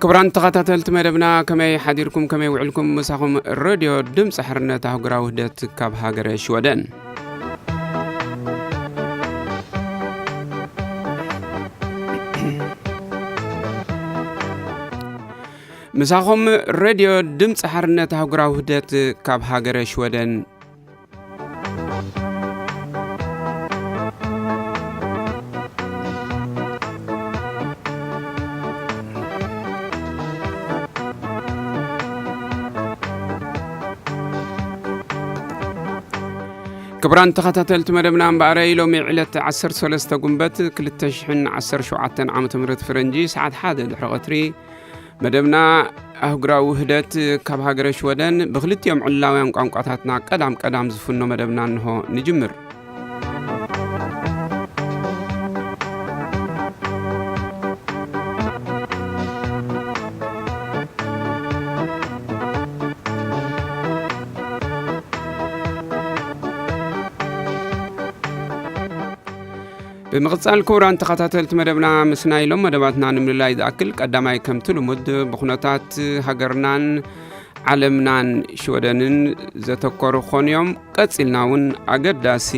ክቡራን ተኸታተልቲ መደብና፣ ከመይ ሓዲርኩም፣ ከመይ ውዕልኩም? ምሳኹም ሬድዮ ድምፂ ሓርነት ኣህጉራዊ ውህደት ካብ ሃገረ ሽወደን። ምሳኹም ሬድዮ ድምፂ ሓርነት ኣህጉራዊ ውህደት ካብ ሃገረ ሽወደን። ክቡራን ተኸታተልቲ መደብና፣ እምበኣረይ ሎሚ ዕለት ዓሰርተ ሰለስተ ጉንበት ክልተ ሽሕን ዓሰርተ ሸውዓተን ዓመተ ምህረት ፈረንጂ፣ ሰዓት ሓደ ድሕሪ ቀትሪ፣ መደብና ኣህጉራዊ ውህደት ካብ ሃገረ ሽወደን ብክልቲኦም ዕላውያን ቋንቋታትና ቀዳም ቀዳም ዝፍኖ መደብና እንሆ ንጅምር። ብምቕጻል ክቡራን ተኸታተልቲ መደብና፣ ምስ ናይ ሎም መደባትና ንምልላይ ዝኣክል፣ ቀዳማይ ከምቲ ልሙድ ብኹነታት ሃገርናን ዓለምናን ሽወደንን ዘተኮሩ ክኾኑ እዮም። ቀጺልና እውን ኣገዳሲ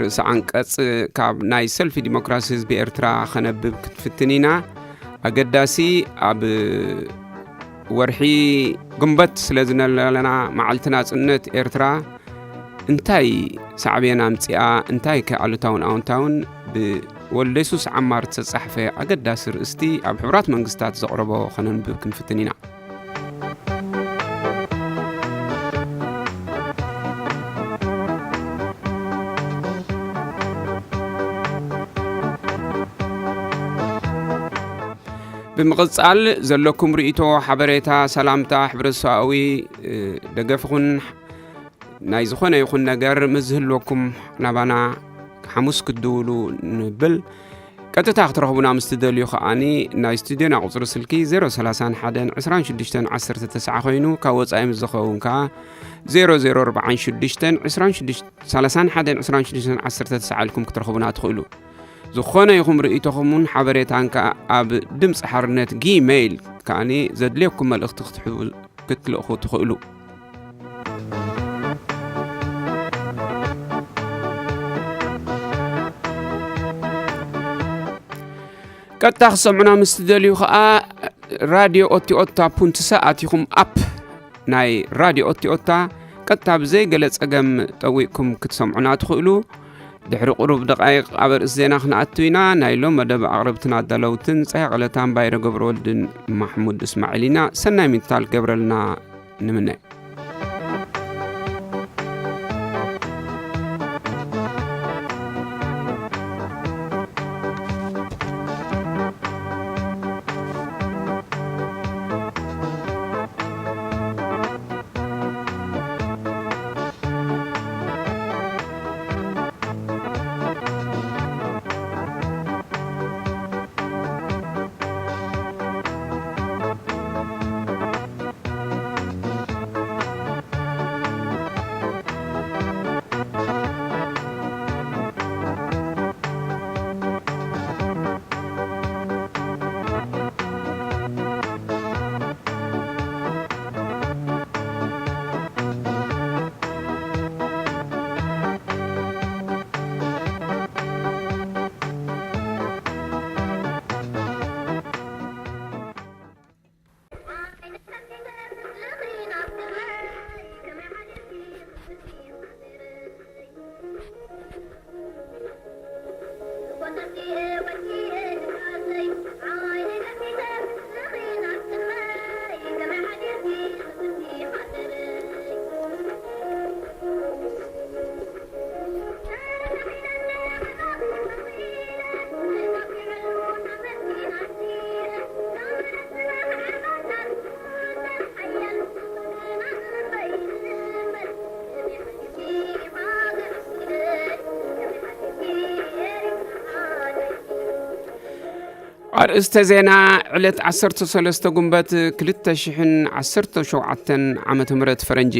ርእሰ ዓንቀጽ ካብ ናይ ሰልፊ ዲሞክራሲ ህዝቢ ኤርትራ ኸነብብ ክትፍትን ኢና። ኣገዳሲ ኣብ ወርሒ ግንቦት ስለ ዝነለና፣ መዓልቲ ናጽነት ኤርትራ እንታይ ሳዕቤን ኣምጺኣ፣ እንታይ ከ ኣሉታውን ኣወንታውን ብወልደ የሱስ ዓማር ዝተጻሕፈ ኣገዳሲ ርእስቲ ኣብ ሕቡራት መንግስታት ዘቕረቦ ኸነንብብ ክንፍትን ኢና። ብምቕጻል ዘለኩም ርእይቶ፣ ሓበሬታ፣ ሰላምታ፣ ሕብረተሰባዊ፣ እ፣ ደገፍኹን ናይ ዝኾነ ይኹን ነገር ምስ ዝህልወኩም ናባና ሓሙስ ክትድውሉ ንብል። ቀጥታ ክትረኽቡና ምስ ትደልዩ ከኣኒ ናይ ስቱድዮና ቁጽሪ ስልኪ ዜሮ ሰላሳን ሓደን ዕስራን ሽዱሽተን ዓሰርተ ተስዓ ኮይኑ፣ ካብ ወጻኢ ምስ ዝኸውን ከኣ ዜሮ ዜሮ ኣርባዓን ሽዱሽተን ዕስራን ሽዱሽተ ሰላሳን ሓደን ዕስራን ሽዱሽተን ዓሰርተ ተስዓ ኢልኩም ክትረኽቡና ትኽእሉ። ዝኾነ ይኹም ርእይቶኹምን ሓበሬታን ከኣ ኣብ ድምፂ ሓርነት ጊሜይል ከኣኒ ዘድልየኩም መልእኽቲ ክትሕቡ ክትልእኹ ትኽእሉ። ቀጥታ ክሰምዑና ምስ ትደልዩ ኸኣ ራድዮ ኦቲኦታ ፑንትሰ ኣቲኹም ኣፕ ናይ ራድዮ ኦቲኦታ ቀጥታ ብዘይ ገለ ጸገም ጠዊቕኩም ክትሰምዑና ትኽእሉ። ድሕሪ ቁሩብ ደቃይቕ ኣብ ኣርእስቲ ዜና ክንኣቱ ኢና። ናይ ሎም መደብ ኣቕረብትን ኣዳለውትን ጸሃየ ቀለታን ባይረ ገብረወልድን ማሕሙድ እስማዒል ኢና። ሰናይ ምክትታል ክገብረልና ንምነ። ኣርእስተ ዜና፣ ዕለት ዓሰርተ ሰለስተ ጉንበት ክልተ ሽሕን ዓሰርተ ሸውዓተን ዓመተ ምህረት ፈረንጂ።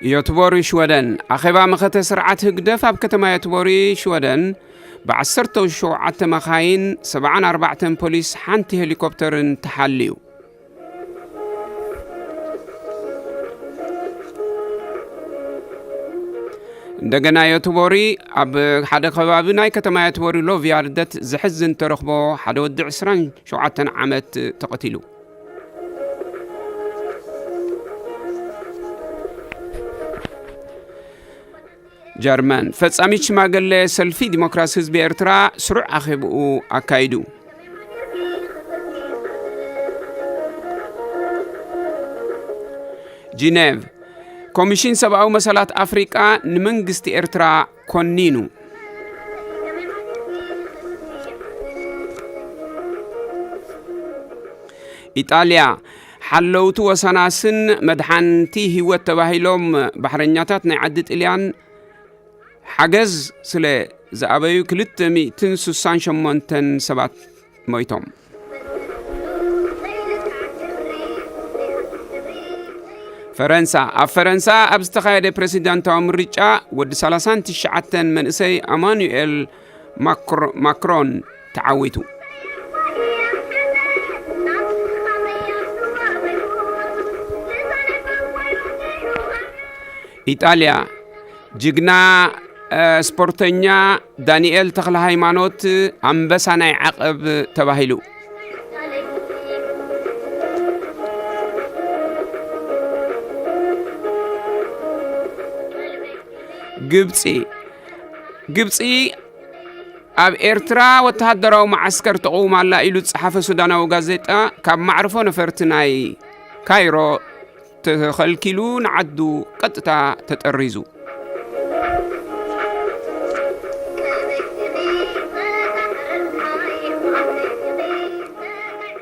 ዮትቦሪ ሽወደን። ኣኼባ መኸተ ስርዓት ህግደፍ ኣብ ከተማ ዮትቦሪ ሽወደን ብዓሰርተ ሸውዓተ መኻይን፣ ሰብዓን ኣርባዕተን ፖሊስ፣ ሓንቲ ሄሊኮፕተርን ተሓልዩ። እንደገና ዮትቦሪ። ኣብ ሓደ ከባቢ ናይ ከተማ ዮትቦሪ ሎቭያርደት ዘሕዝን ተረኽቦ፣ ሓደ ወዲ ዕስራን ሸውዓተን ዓመት ተቐቲሉ። ጀርመን። ፈጻሚት ሽማግለ ሰልፊ ዲሞክራሲ ህዝቢ ኤርትራ ስሩዕ ኣኼብኡ ኣካይዱ። ጂኔቭ። ኮሚሽን ሰብኣዊ መሰላት ኣፍሪቃ ንመንግስቲ ኤርትራ ኮኒኑ። ኢጣልያ። ሓለውቲ ወሰናስን መድሓንቲ ህይወት ተባሂሎም ባሕረኛታት ናይ ዓዲ ጥልያን ሓገዝ ስለ ዝኣበዩ ክልተ ሚእትን ስሳን ሸሞንተን ሰባት ሞይቶም። ፈረንሳ። ኣብ ፈረንሳ ኣብ ዝተኻየደ ፕረሲደንታዊ ምርጫ ወዲ ሰላሳን ትሽዓተን መንእሰይ ኣማኑኤል ማክሮ-፣ ማክሮን ተዓዊቱ። ኢጣልያ። ጅግና፣ እ፣ ስፖርተኛ ዳንኤል ተኽለ ሃይማኖት ኣንበሳ ናይ ዓቐብ ተባሂሉ። ግብፂ። ግብፂ ኣብ ኤርትራ ወተሃደራዊ መዓስከር ተቕውም ኣላ ኢሉ ዝጸሓፈ ሱዳናዊ ጋዜጣ፣ ካብ ማዕርፎ ነፈርቲ ናይ ካይሮ ተኸልኪሉ ንዓዱ ቀጥታ ተጠሪዙ።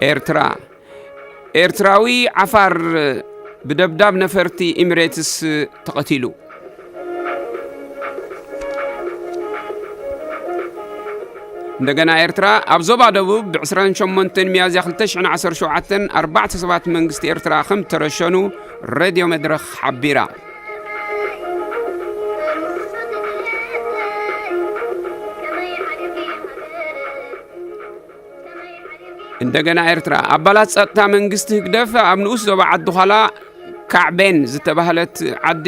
ኤርትራ። ኤርትራዊ ዓፋር ብደብዳብ ነፈርቲ ኢሚሬትስ ተቐቲሉ። እንደገና ኤርትራ። ኣብ ዞባ ደቡብ ብ ዕስራን ሸሞንተን ሚያዝያ ክልተ ሽሕን ዓሰርተ ሸውዓተን ኣርባዕተ ሰባት መንግስቲ ኤርትራ ከም ተረሸኑ ሬድዮ መድረኽ ሓቢራ። እንደገና ኤርትራ። ኣባላት ጸጥታ መንግስቲ ህግደፍ ኣብ ንኡስ ዞባ ዓዲ ዃላ ካዕቤን ዝተባህለት ዓዲ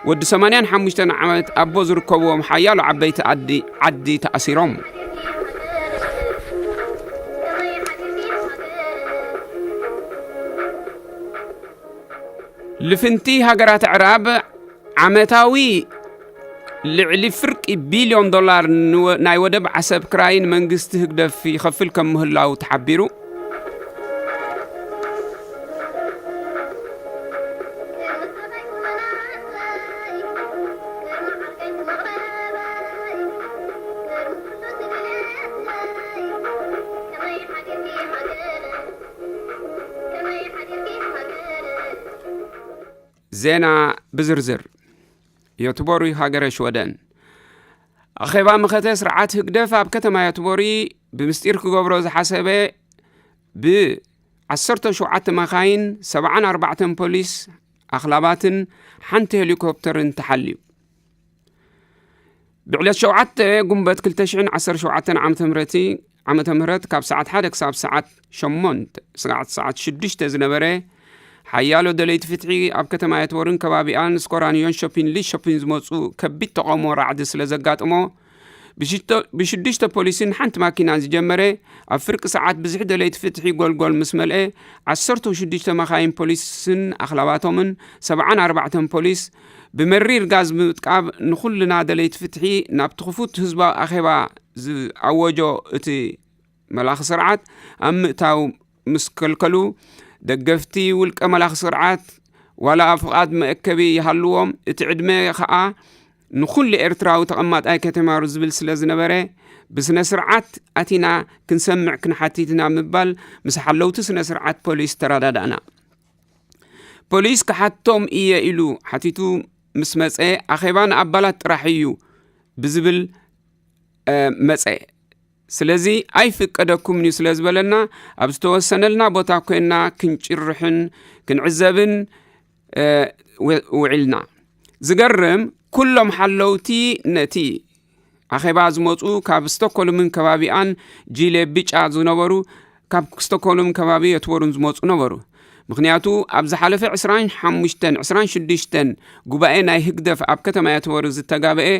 ወዲ ሰማንያን ሓሙሽተን ዓመት ኣቦ ዝርከብዎም ሓያሎ ዓበይቲ ዓዲ፣ ዓዲ ተኣሲሮም። ልፍንቲ ሃገራት ኣዕራብ ዓመታዊ ልዕሊ ፍርቂ ቢልዮን ዶላር ንወ-፣ ናይ ወደብ ዓሰብ ክራይ ንመንግስቲ ህግደፍ ይኸፍል ከም ምህላው ተሓቢሩ። ዜና ብዝርዝር። ዮትቦሪ ሃገረ ሽወደን። ኣኼባ መኸተ ስርዓት ህግደፍ ኣብ ከተማ ዮትቦሪ ብምስጢር ክገብሮ ዝሓሰበ ብ ዓሰርተ ሸውዓተ መኻይን፣ ሰብዓን ኣርባዕተን ፖሊስ ኣኽላባትን ሓንቲ ሄሊኮፕተርን ተሓልዩ። ብዕለት ሸውዓተ ጉንበት ክልተ ሽሕን ዓሰርተ ሸውዓተን ዓመተ ምህረቲ፣ ዓመተ ምህረት ካብ ሰዓት ሓደ ክሳብ ሰዓት ሸሞንተ፣ ሰዓት፣ ሰዓት ሽዱሽተ ዝነበረ ሓያሎ ደለይቲ ፍትሒ ኣብ ከተማ የትቦርን ከባቢኣን፣ ስኮራን ዮንሾፒን ሊሾፒን ዝመጹ ከቢድ ተቃውሞ ራዕዲ ስለ ዘጋጥሞ፣ ብሽቶ-፣ ብሽዱሽተ ፖሊስን ሓንቲ ማኪናን ዝጀመረ፣ ኣብ ፍርቂ ሰዓት ብዝሒ ደለይቲ ፍትሒ ጎልጎል ምስ መልአ፣ ዓሰርተ ሽዱሽተ መኻይን ፖሊስን ኣኽላባቶምን ሰብዓን ኣርባዕተን ፖሊስ ብመሪር ጋዝ ብምጥቃብ ንኹልና ደለይቲ ፍትሒ ናብቲ ክፉት ህዝባዊ ኣኼባ ዝኣወጆ እቲ መላኺ ስርዓት ኣብ ምእታው ምስ ከልከሉ፣ ደገፍቲ ውልቀ መላኺ ስርዓት ዋላ ፍቓድ መእከቢ ይሃልዎም፣ እቲ ዕድመ ኸኣ ንኹሉ ኤርትራዊ ተቐማጣይ ከተማሩ ዝብል ስለ ዝነበረ፣ ብስነ ስርዓት ኣቲና ክንሰምዕ ክንሓትት ኢና ምባል ምስ ሓለውቲ ስነ ስርዓት ፖሊስ ተረዳዳእና። ፖሊስ ክሓቶም እየ ኢሉ ሓቲቱ ምስ መጸ፣ ኣኼባ ንኣባላት ጥራሕ እዩ ብዝብል፣ እ፣ መጸ። ስለዚ ኣይፍቀደኩምን እዩ ስለ ዝበለና፣ ኣብ ዝተወሰነልና ቦታ ኮይንና ክንጭርሕን ክንዕዘብን፣ እ፣ ው-፣ ውዒልና። ዝገርም፣ ኩሎም ሓለውቲ ነቲ ኣኼባ ዝመጹ ካብ ስቶኮልምን ከባቢኣን ጂሌ ብጫ ዝነበሩ፣ ካብ ስቶኮልም ከባቢ የትወሩን ዝመጹ ነበሩ። ምኽንያቱ ኣብ ዝሓለፈ ዕስራን ሓሙሽተን ዕስራን ሽዱሽተን ጉባኤ ናይ ህግደፍ ኣብ ከተማ የትወሩ ዝተጋበኤ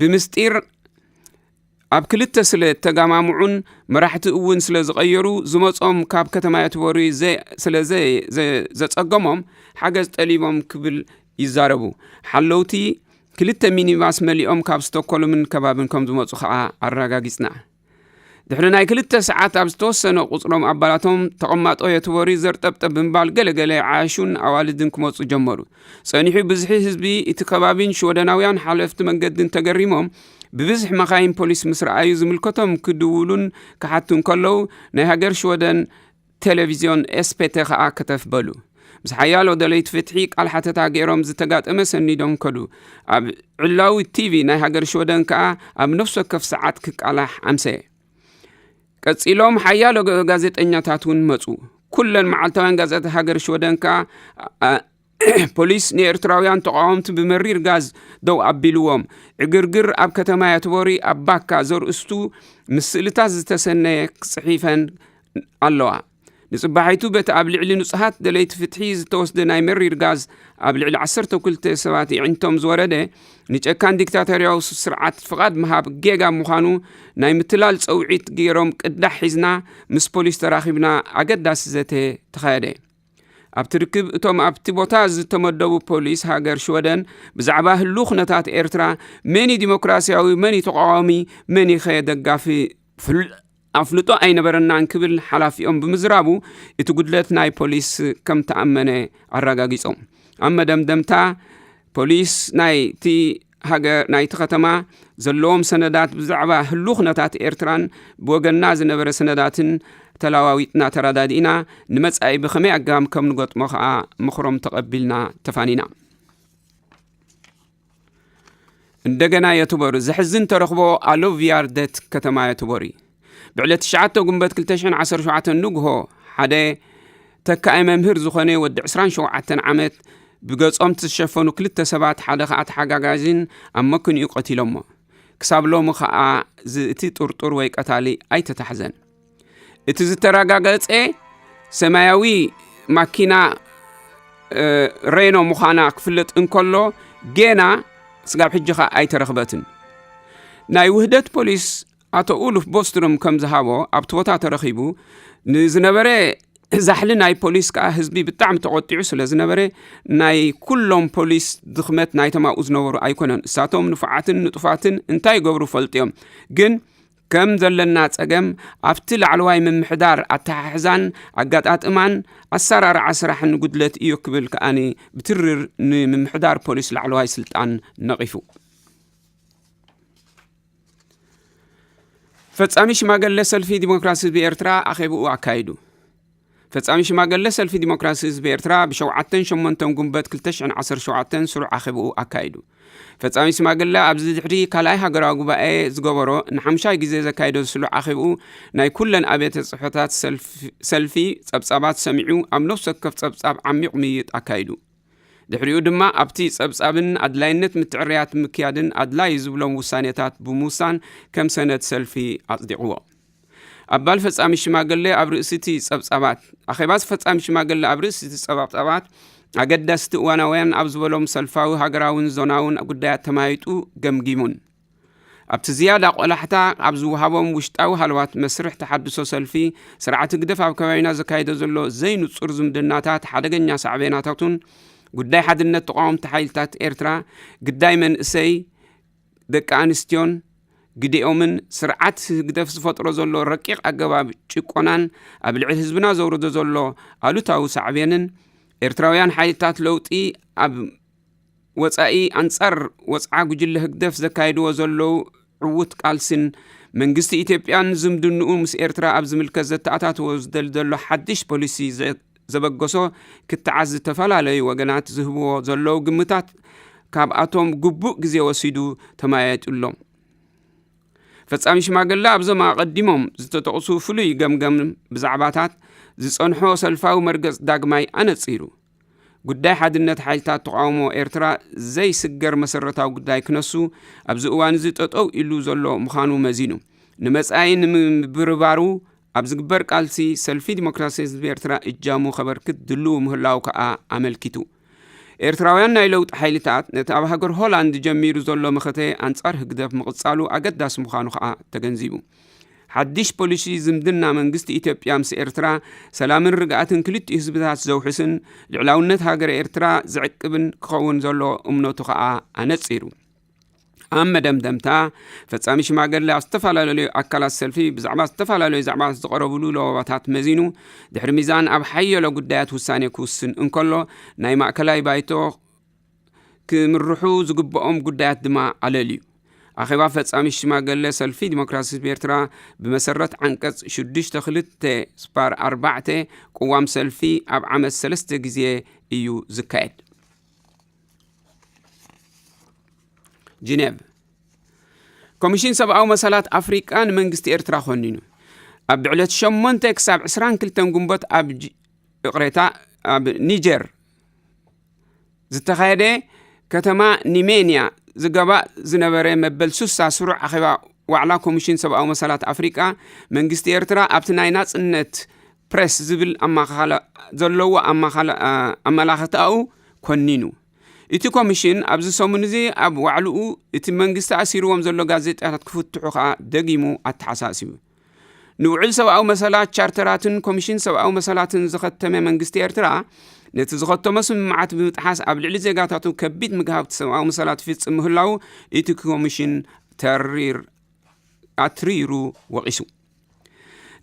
ብምስጢር ኣብ ክልተ ስለ ተጋማምዑን መራሕቲ እውን ስለ ዝቐየሩ ዝመጾም ካብ ከተማ የትወሩ ዘ-፣ ስለ ዘ-፣ ዘ-፣ ዘጸገሞም ሓገዝ ጠሊቦም ክብል ይዛረቡ። ሓለውቲ ክልተ ሚኒባስ መሊኦም ካብ ስቶኮልምን ከባብን ከም ዝመጹ ኸኣ ኣረጋጊጽና። ድሕሪ ናይ ክልተ ሰዓት ኣብ ዝተወሰነ ቁጽሮም ኣባላቶም ተቐማጦ የትወሪ ዘርጠብጠብ ብምባል ገለገለ ዓያሹን ኣዋልድን ክመጹ ጀመሩ። ጸኒሑ ብዝሒ ህዝቢ እቲ ከባቢን ሽወደናውያን ሓለፍቲ መንገድን ተገሪሞም ብብዝሒ መኻይን ፖሊስ ምስ ረኣዩ ዝምልከቶም ክድውሉን ክሓቱን ከለዉ ናይ ሃገር ሽወደን ቴሌቪዝዮን ኤስፔተ ኸኣ ከተፍ በሉ። ምስ ሓያሎ ደለይቲ ፍትሒ ቃል ሓተታ ገይሮም ዝተጋጠመ ሰኒዶም ከዱ። ኣብ ዕላዊ ቲቪ ናይ ሃገር ሽወደን ከኣ ኣብ ነፍሲ ወከፍ ሰዓት ክቃላሕ ኣምሰየ። ቀጺሎም ሓያሎ ጋ-፣ ጋዜጠኛታት እውን መጹ። ኩለን መዓልታውያን ጋዜጣ ሃገር ሽወደን ከኣ፣ ኣ-፣ ፖሊስ ንኤርትራውያን ተቃወምቲ ብመሪር ጋዝ ደው ኣቢልዎም። ዕግርግር ኣብ ከተማ ያትቦሪ ኣብ ባካ ዘርእስቱ ምስ ስእልታት ዝተሰነየ ክጽሒፈን ኣለዋ። ንጽባሒቱ በቲ ኣብ ልዕሊ ንጹሃት ደለይቲ ፍትሒ ዝተወስደ ናይ መሪር ጋዝ ኣብ ልዕሊ ዓሰርተ ክልተ ሰባት የዕንቶም ዝወረደ ንጨካን ዲክታቶርያዊ ስርዓት ፍቓድ ምሃብ ጌጋ ምዃኑ ናይ ምትላል ጸውዒት ገይሮም ቅዳሕ ሒዝና ምስ ፖሊስ ተራኺብና ኣገዳሲ ዘተ ተኻየደ። ኣብቲ ርክብ እቶም ኣብቲ ቦታ ዝተመደቡ ፖሊስ ሃገር ሽወደን ብዛዕባ ህሉው ኩነታት ኤርትራ መን እዩ ዲሞክራሲያዊ፣ መን እዩ ተቃዋሚ፣ መን እዩ ከ ደጋፊ ፍል-፣ ኣፍልጦ ኣይነበረናን ክብል ሓላፊኦም ብምዝራቡ እቲ ጉድለት ናይ ፖሊስ ከም ተኣመነ ኣረጋጊጾም። ኣብ መደምደምታ ፖሊስ ናይቲ ሃገር ናይቲ ከተማ ዘለዎም ሰነዳት ብዛዕባ ህሉው ኩነታት ኤርትራን ብወገንና ዝነበረ ሰነዳትን ተለዋዊጥና ተረዳዲእና ንመጻኢ ብኸመይ ኣገባብ ከም ንገጥሞ ከኣ ምኽሮም ተቐቢልና ተፋኒና። እንደገና የትቦሪ ዘሕዝን ተረኽቦ ኣሎቪያርደት ከተማ የትቦሪ። ብዕለት ትሽዓተ ጉንበት ክልተ ሽሕን ዓሰርተ ሸውዓተን ንግሆ ሓደ ተካኢ መምህር ዝኾነ ወዲ ዕስራን ሸውዓተን ዓመት ብገጾም ዝተሸፈኑ ክልተ ሰባት ሓደ ኸኣ ተሓጋጋዝን ኣብ መኪንኡ ቀቲሎሞ። ክሳብ ሎሚ ኸኣ ዝ-፣ እቲ ጥርጡር ወይ ቀታሊ ኣይተታሕዘን። እቲ ዝተረጋገጸ ሰማያዊ ማኪና፣ እ፣ ሬኖ ምዃና ክፍለጥ እንከሎ፣ ጌና ስጋብ ሕጂ ኸኣ ኣይተረኽበትን። ናይ ውህደት ፖሊስ ኣቶ ኡሉፍ ቦስትሮም ከም ዝሃቦ ኣብቲ ቦታ ተረኺቡ ንዝነበረ ዛሕሊ ናይ ፖሊስ ከኣ ህዝቢ ብጣዕሚ ተቖጢዑ ስለ ዝነበረ፣ ናይ ኩሎም ፖሊስ ድኽመት ናይቶም ኣብኡ ዝነበሩ ኣይኮነን። እሳቶም ንፉዓትን ንጡፋትን እንታይ ይገብሩ ፈልጥዮም። ግን ከም ዘለና ጸገም ኣብቲ ላዕለዋይ ምምሕዳር ኣተሓሕዛን ኣጋጣጥማን ኣሰራርዓ ስራሕን ጉድለት እዩ ክብል ከኣኒ ብትርር ንምምሕዳር ፖሊስ ላዕለዋይ ስልጣን ነቒፉ። ፈጻሚ ሽማገለ ሰልፊ ዲሞክራሲ ህዝቢ ኤርትራ ኣኼብኡ ኣካይዱ። ፈጻሚ ሽማገለ ሰልፊ ዲሞክራሲ ህዝቢ ኤርትራ ብሸውዓተን ሸሞንተን ጉንበት ክልተ ሽሕን ዓሰርተ ሸውዓተን ስሩዕ ኣኼብኡ ኣካይዱ። ፈጻሚ ሽማገለ ኣብዚ ድሕሪ ካልኣይ ሃገራዊ ጉባኤ ዝገበሮ ንሓምሻይ ግዜ ዘካይዶ ስሉዕ ኣኼብኡ ናይ ኩለን ኣብያተ ጽሑፈታት ሰልፊ፣ ሰልፊ ጸብጻባት ሰሚዑ ኣብ ነፍሲ ወከፍ ጸብጻብ ዓሚቕ ምይይጥ ኣካይዱ። ድሕሪኡ ድማ ኣብቲ ጸብጻብን ኣድላይነት ምትዕርያት ምክያድን ኣድላዪ ዝብሎም ውሳኔታት ብምውሳን ከም ሰነድ ሰልፊ ኣጽዲቕዎ። ኣባል ፈጻሚ ሽማግለ ኣብ ርእሲ እቲ ጸብጻባት፣ ኣኼባ ፈጻሚ ሽማግለ ኣብ ርእሲ እቲ ጸብጻባት ኣገደስቲ እዋናውያን ኣብ ዝበሎም ሰልፋዊ ሃገራውን ዞናውን ጉዳያት ተማይጡ ገምጊሙን። ኣብቲ ዝያዳ ቆላሕታ ኣብ ዝወሃቦም ውሽጣዊ ሃለዋት መስርሕ ተሓድሶ ሰልፊ፣ ስርዓት ህግደፍ ኣብ ከባቢና ዘካይዶ ዘሎ ዘይንጹር ዝምድናታት ሓደገኛ ሳዕቤናታቱን ጉዳይ ሓድነት ተቓወምቲ ሓይልታት ኤርትራ፣ ግዳይ መንእሰይ፣ ደቂ ኣንስትዮን ግዴኦምን ስርዓት ህግደፍ ዝፈጥሮ ዘሎ ረቂቕ ኣገባብ ጭቆናን ኣብ ልዕሊ ህዝብና ዘውርዶ ዘሎ ኣሉታዊ ሳዕቤንን ኤርትራውያን ሓይልታት ለውጢ ኣብ ወጻኢ ኣንጻር ወጽዓ ጉጅለ ህግደፍ ዘካይድዎ ዘለዉ ዕዉት ቃልስን መንግስቲ ኢትዮጵያን ዝምድንኡ ምስ ኤርትራ ኣብ ዝምልከት ዘተኣታትዎ ዝደሊ ዘሎ ሓድሽ ፖሊሲ ዘ-፣ ዘበገሶ ክትዓት ዝተፈላለዩ ወገናት ዝህብዎ ዘለዉ ግምታት ካብኣቶም ግቡእ ግዜ ወሲዱ ተመያየጡሎም። ፈጻሚ ሽማግለ ኣብዞም ኣቐዲሞም ዝተጠቕሱ ፍሉይ ገምገም ብዛዕባታት ዝጸንሖ ሰልፋዊ መርገጽ ዳግማይ ኣነጺሩ። ጉዳይ ሓድነት ሓይልታት ተቓውሞ ኤርትራ ዘይስገር መሰረታዊ ጉዳይ ክነሱ፣ ኣብዚ እዋን እዚ ጠጠው ኢሉ ዘሎ ምዃኑ መዚኑ፣ ንመጻኢ ንምብርባሩ ኣብ ዝግበር ቃልሲ ሰልፊ ዲሞክራሲ ህዝቢ ኤርትራ እጃሙ ከበርክት ድልው ምህላው ከኣ ኣመልኪቱ። ኤርትራውያን ናይ ለውጢ ሓይልታት ነቲ ኣብ ሃገር ሆላንድ ጀሚሩ ዘሎ መኸተ ኣንጻር ህግደፍ ምቕጻሉ ኣገዳሲ ምዃኑ ከኣ ተገንዚቡ። ሓድሽ ፖሊሲ ዝምድና መንግስቲ ኢትዮጵያ ምስ ኤርትራ ሰላምን ርግኣትን ክልቲኡ ህዝብታት ዘውሕስን ልዕላውነት ሃገረ ኤርትራ ዝዕቅብን ክኸውን ዘሎ እምነቱ ከኣ ኣነጺሩ። ኣብ መደምደምታ፣ ፈጻሚ ሽማግለ ኣብ ዝተፈላለዩ ኣካላት ሰልፊ ብዛዕባ ዝተፈላለዩ ዛዕባታት ዝቐረብሉ ለበዋታት መዚኑ፣ ድሕሪ ሚዛን ኣብ ሓየሎ ጉዳያት ውሳኔ ክውስን እንከሎ፣ ናይ ማእከላይ ባይቶ ክምርሑ ዝግብኦም ጉዳያት ድማ ኣለልዩ። ኣኼባ ፈጻሚ ሽማግለ ሰልፊ ዲሞክራሲ ህዝቢ ኤርትራ ብመሰረት ዓንቀጽ ሽዱሽተ ክልተ ስፓር ኣርባዕተ ቅዋም ሰልፊ ኣብ ዓመት ሰለስተ ግዜ እዩ ዝካየድ። ጂኔቭ። ኮሚሽን ሰብኣዊ መሰላት ኣፍሪቃ ንመንግስቲ ኤርትራ ኮኒኑ። ኣብ ብዕለት ሸሞንተ ክሳብ ዕስራን ክልተን ግንቦት ኣብ ጂ-፣ ይቕሬታ፣ ኣብ ኒጀር ዝተኻየደ ከተማ ኒሜንያ ዝገባእ ዝነበረ መበል ሱሳ ስሩዕ ኣኼባ ዋዕላ ኮሚሽን ሰብኣዊ መሰላት ኣፍሪቃ፣ መንግስቲ ኤርትራ ኣብቲ ናይ ናጽነት ፕሬስ ዝብል ኣማኻላ-፣ ዘለዎ ኣማኻላ-፣ ኣ-፣ ኣመላኽታኡ ኮኒኑ። እቲ ኮሚሽን ኣብዚ ሰሙን እዚ ኣብ ዋዕልኡ እቲ መንግስቲ ኣሲርዎም ዘሎ ጋዜጣታት ክፍትሑ ከኣ ደጊሙ ኣተሓሳሲቡ። ንውዕል ሰብኣዊ መሰላት ቻርተራትን ኮሚሽን ሰብኣዊ መሰላትን ዝኸተመ መንግስቲ ኤርትራ፣ ነቲ ዝኸተሞ ስምምዓት ብምጥሓስ ኣብ ልዕሊ ዜጋታቱ ከቢድ ምግሃብቲ ሰብኣዊ መሰላት ይፍጽም ምህላው እቲ ኮሚሽን ተሪር-፣ ኣትሪሩ ወቒሱ።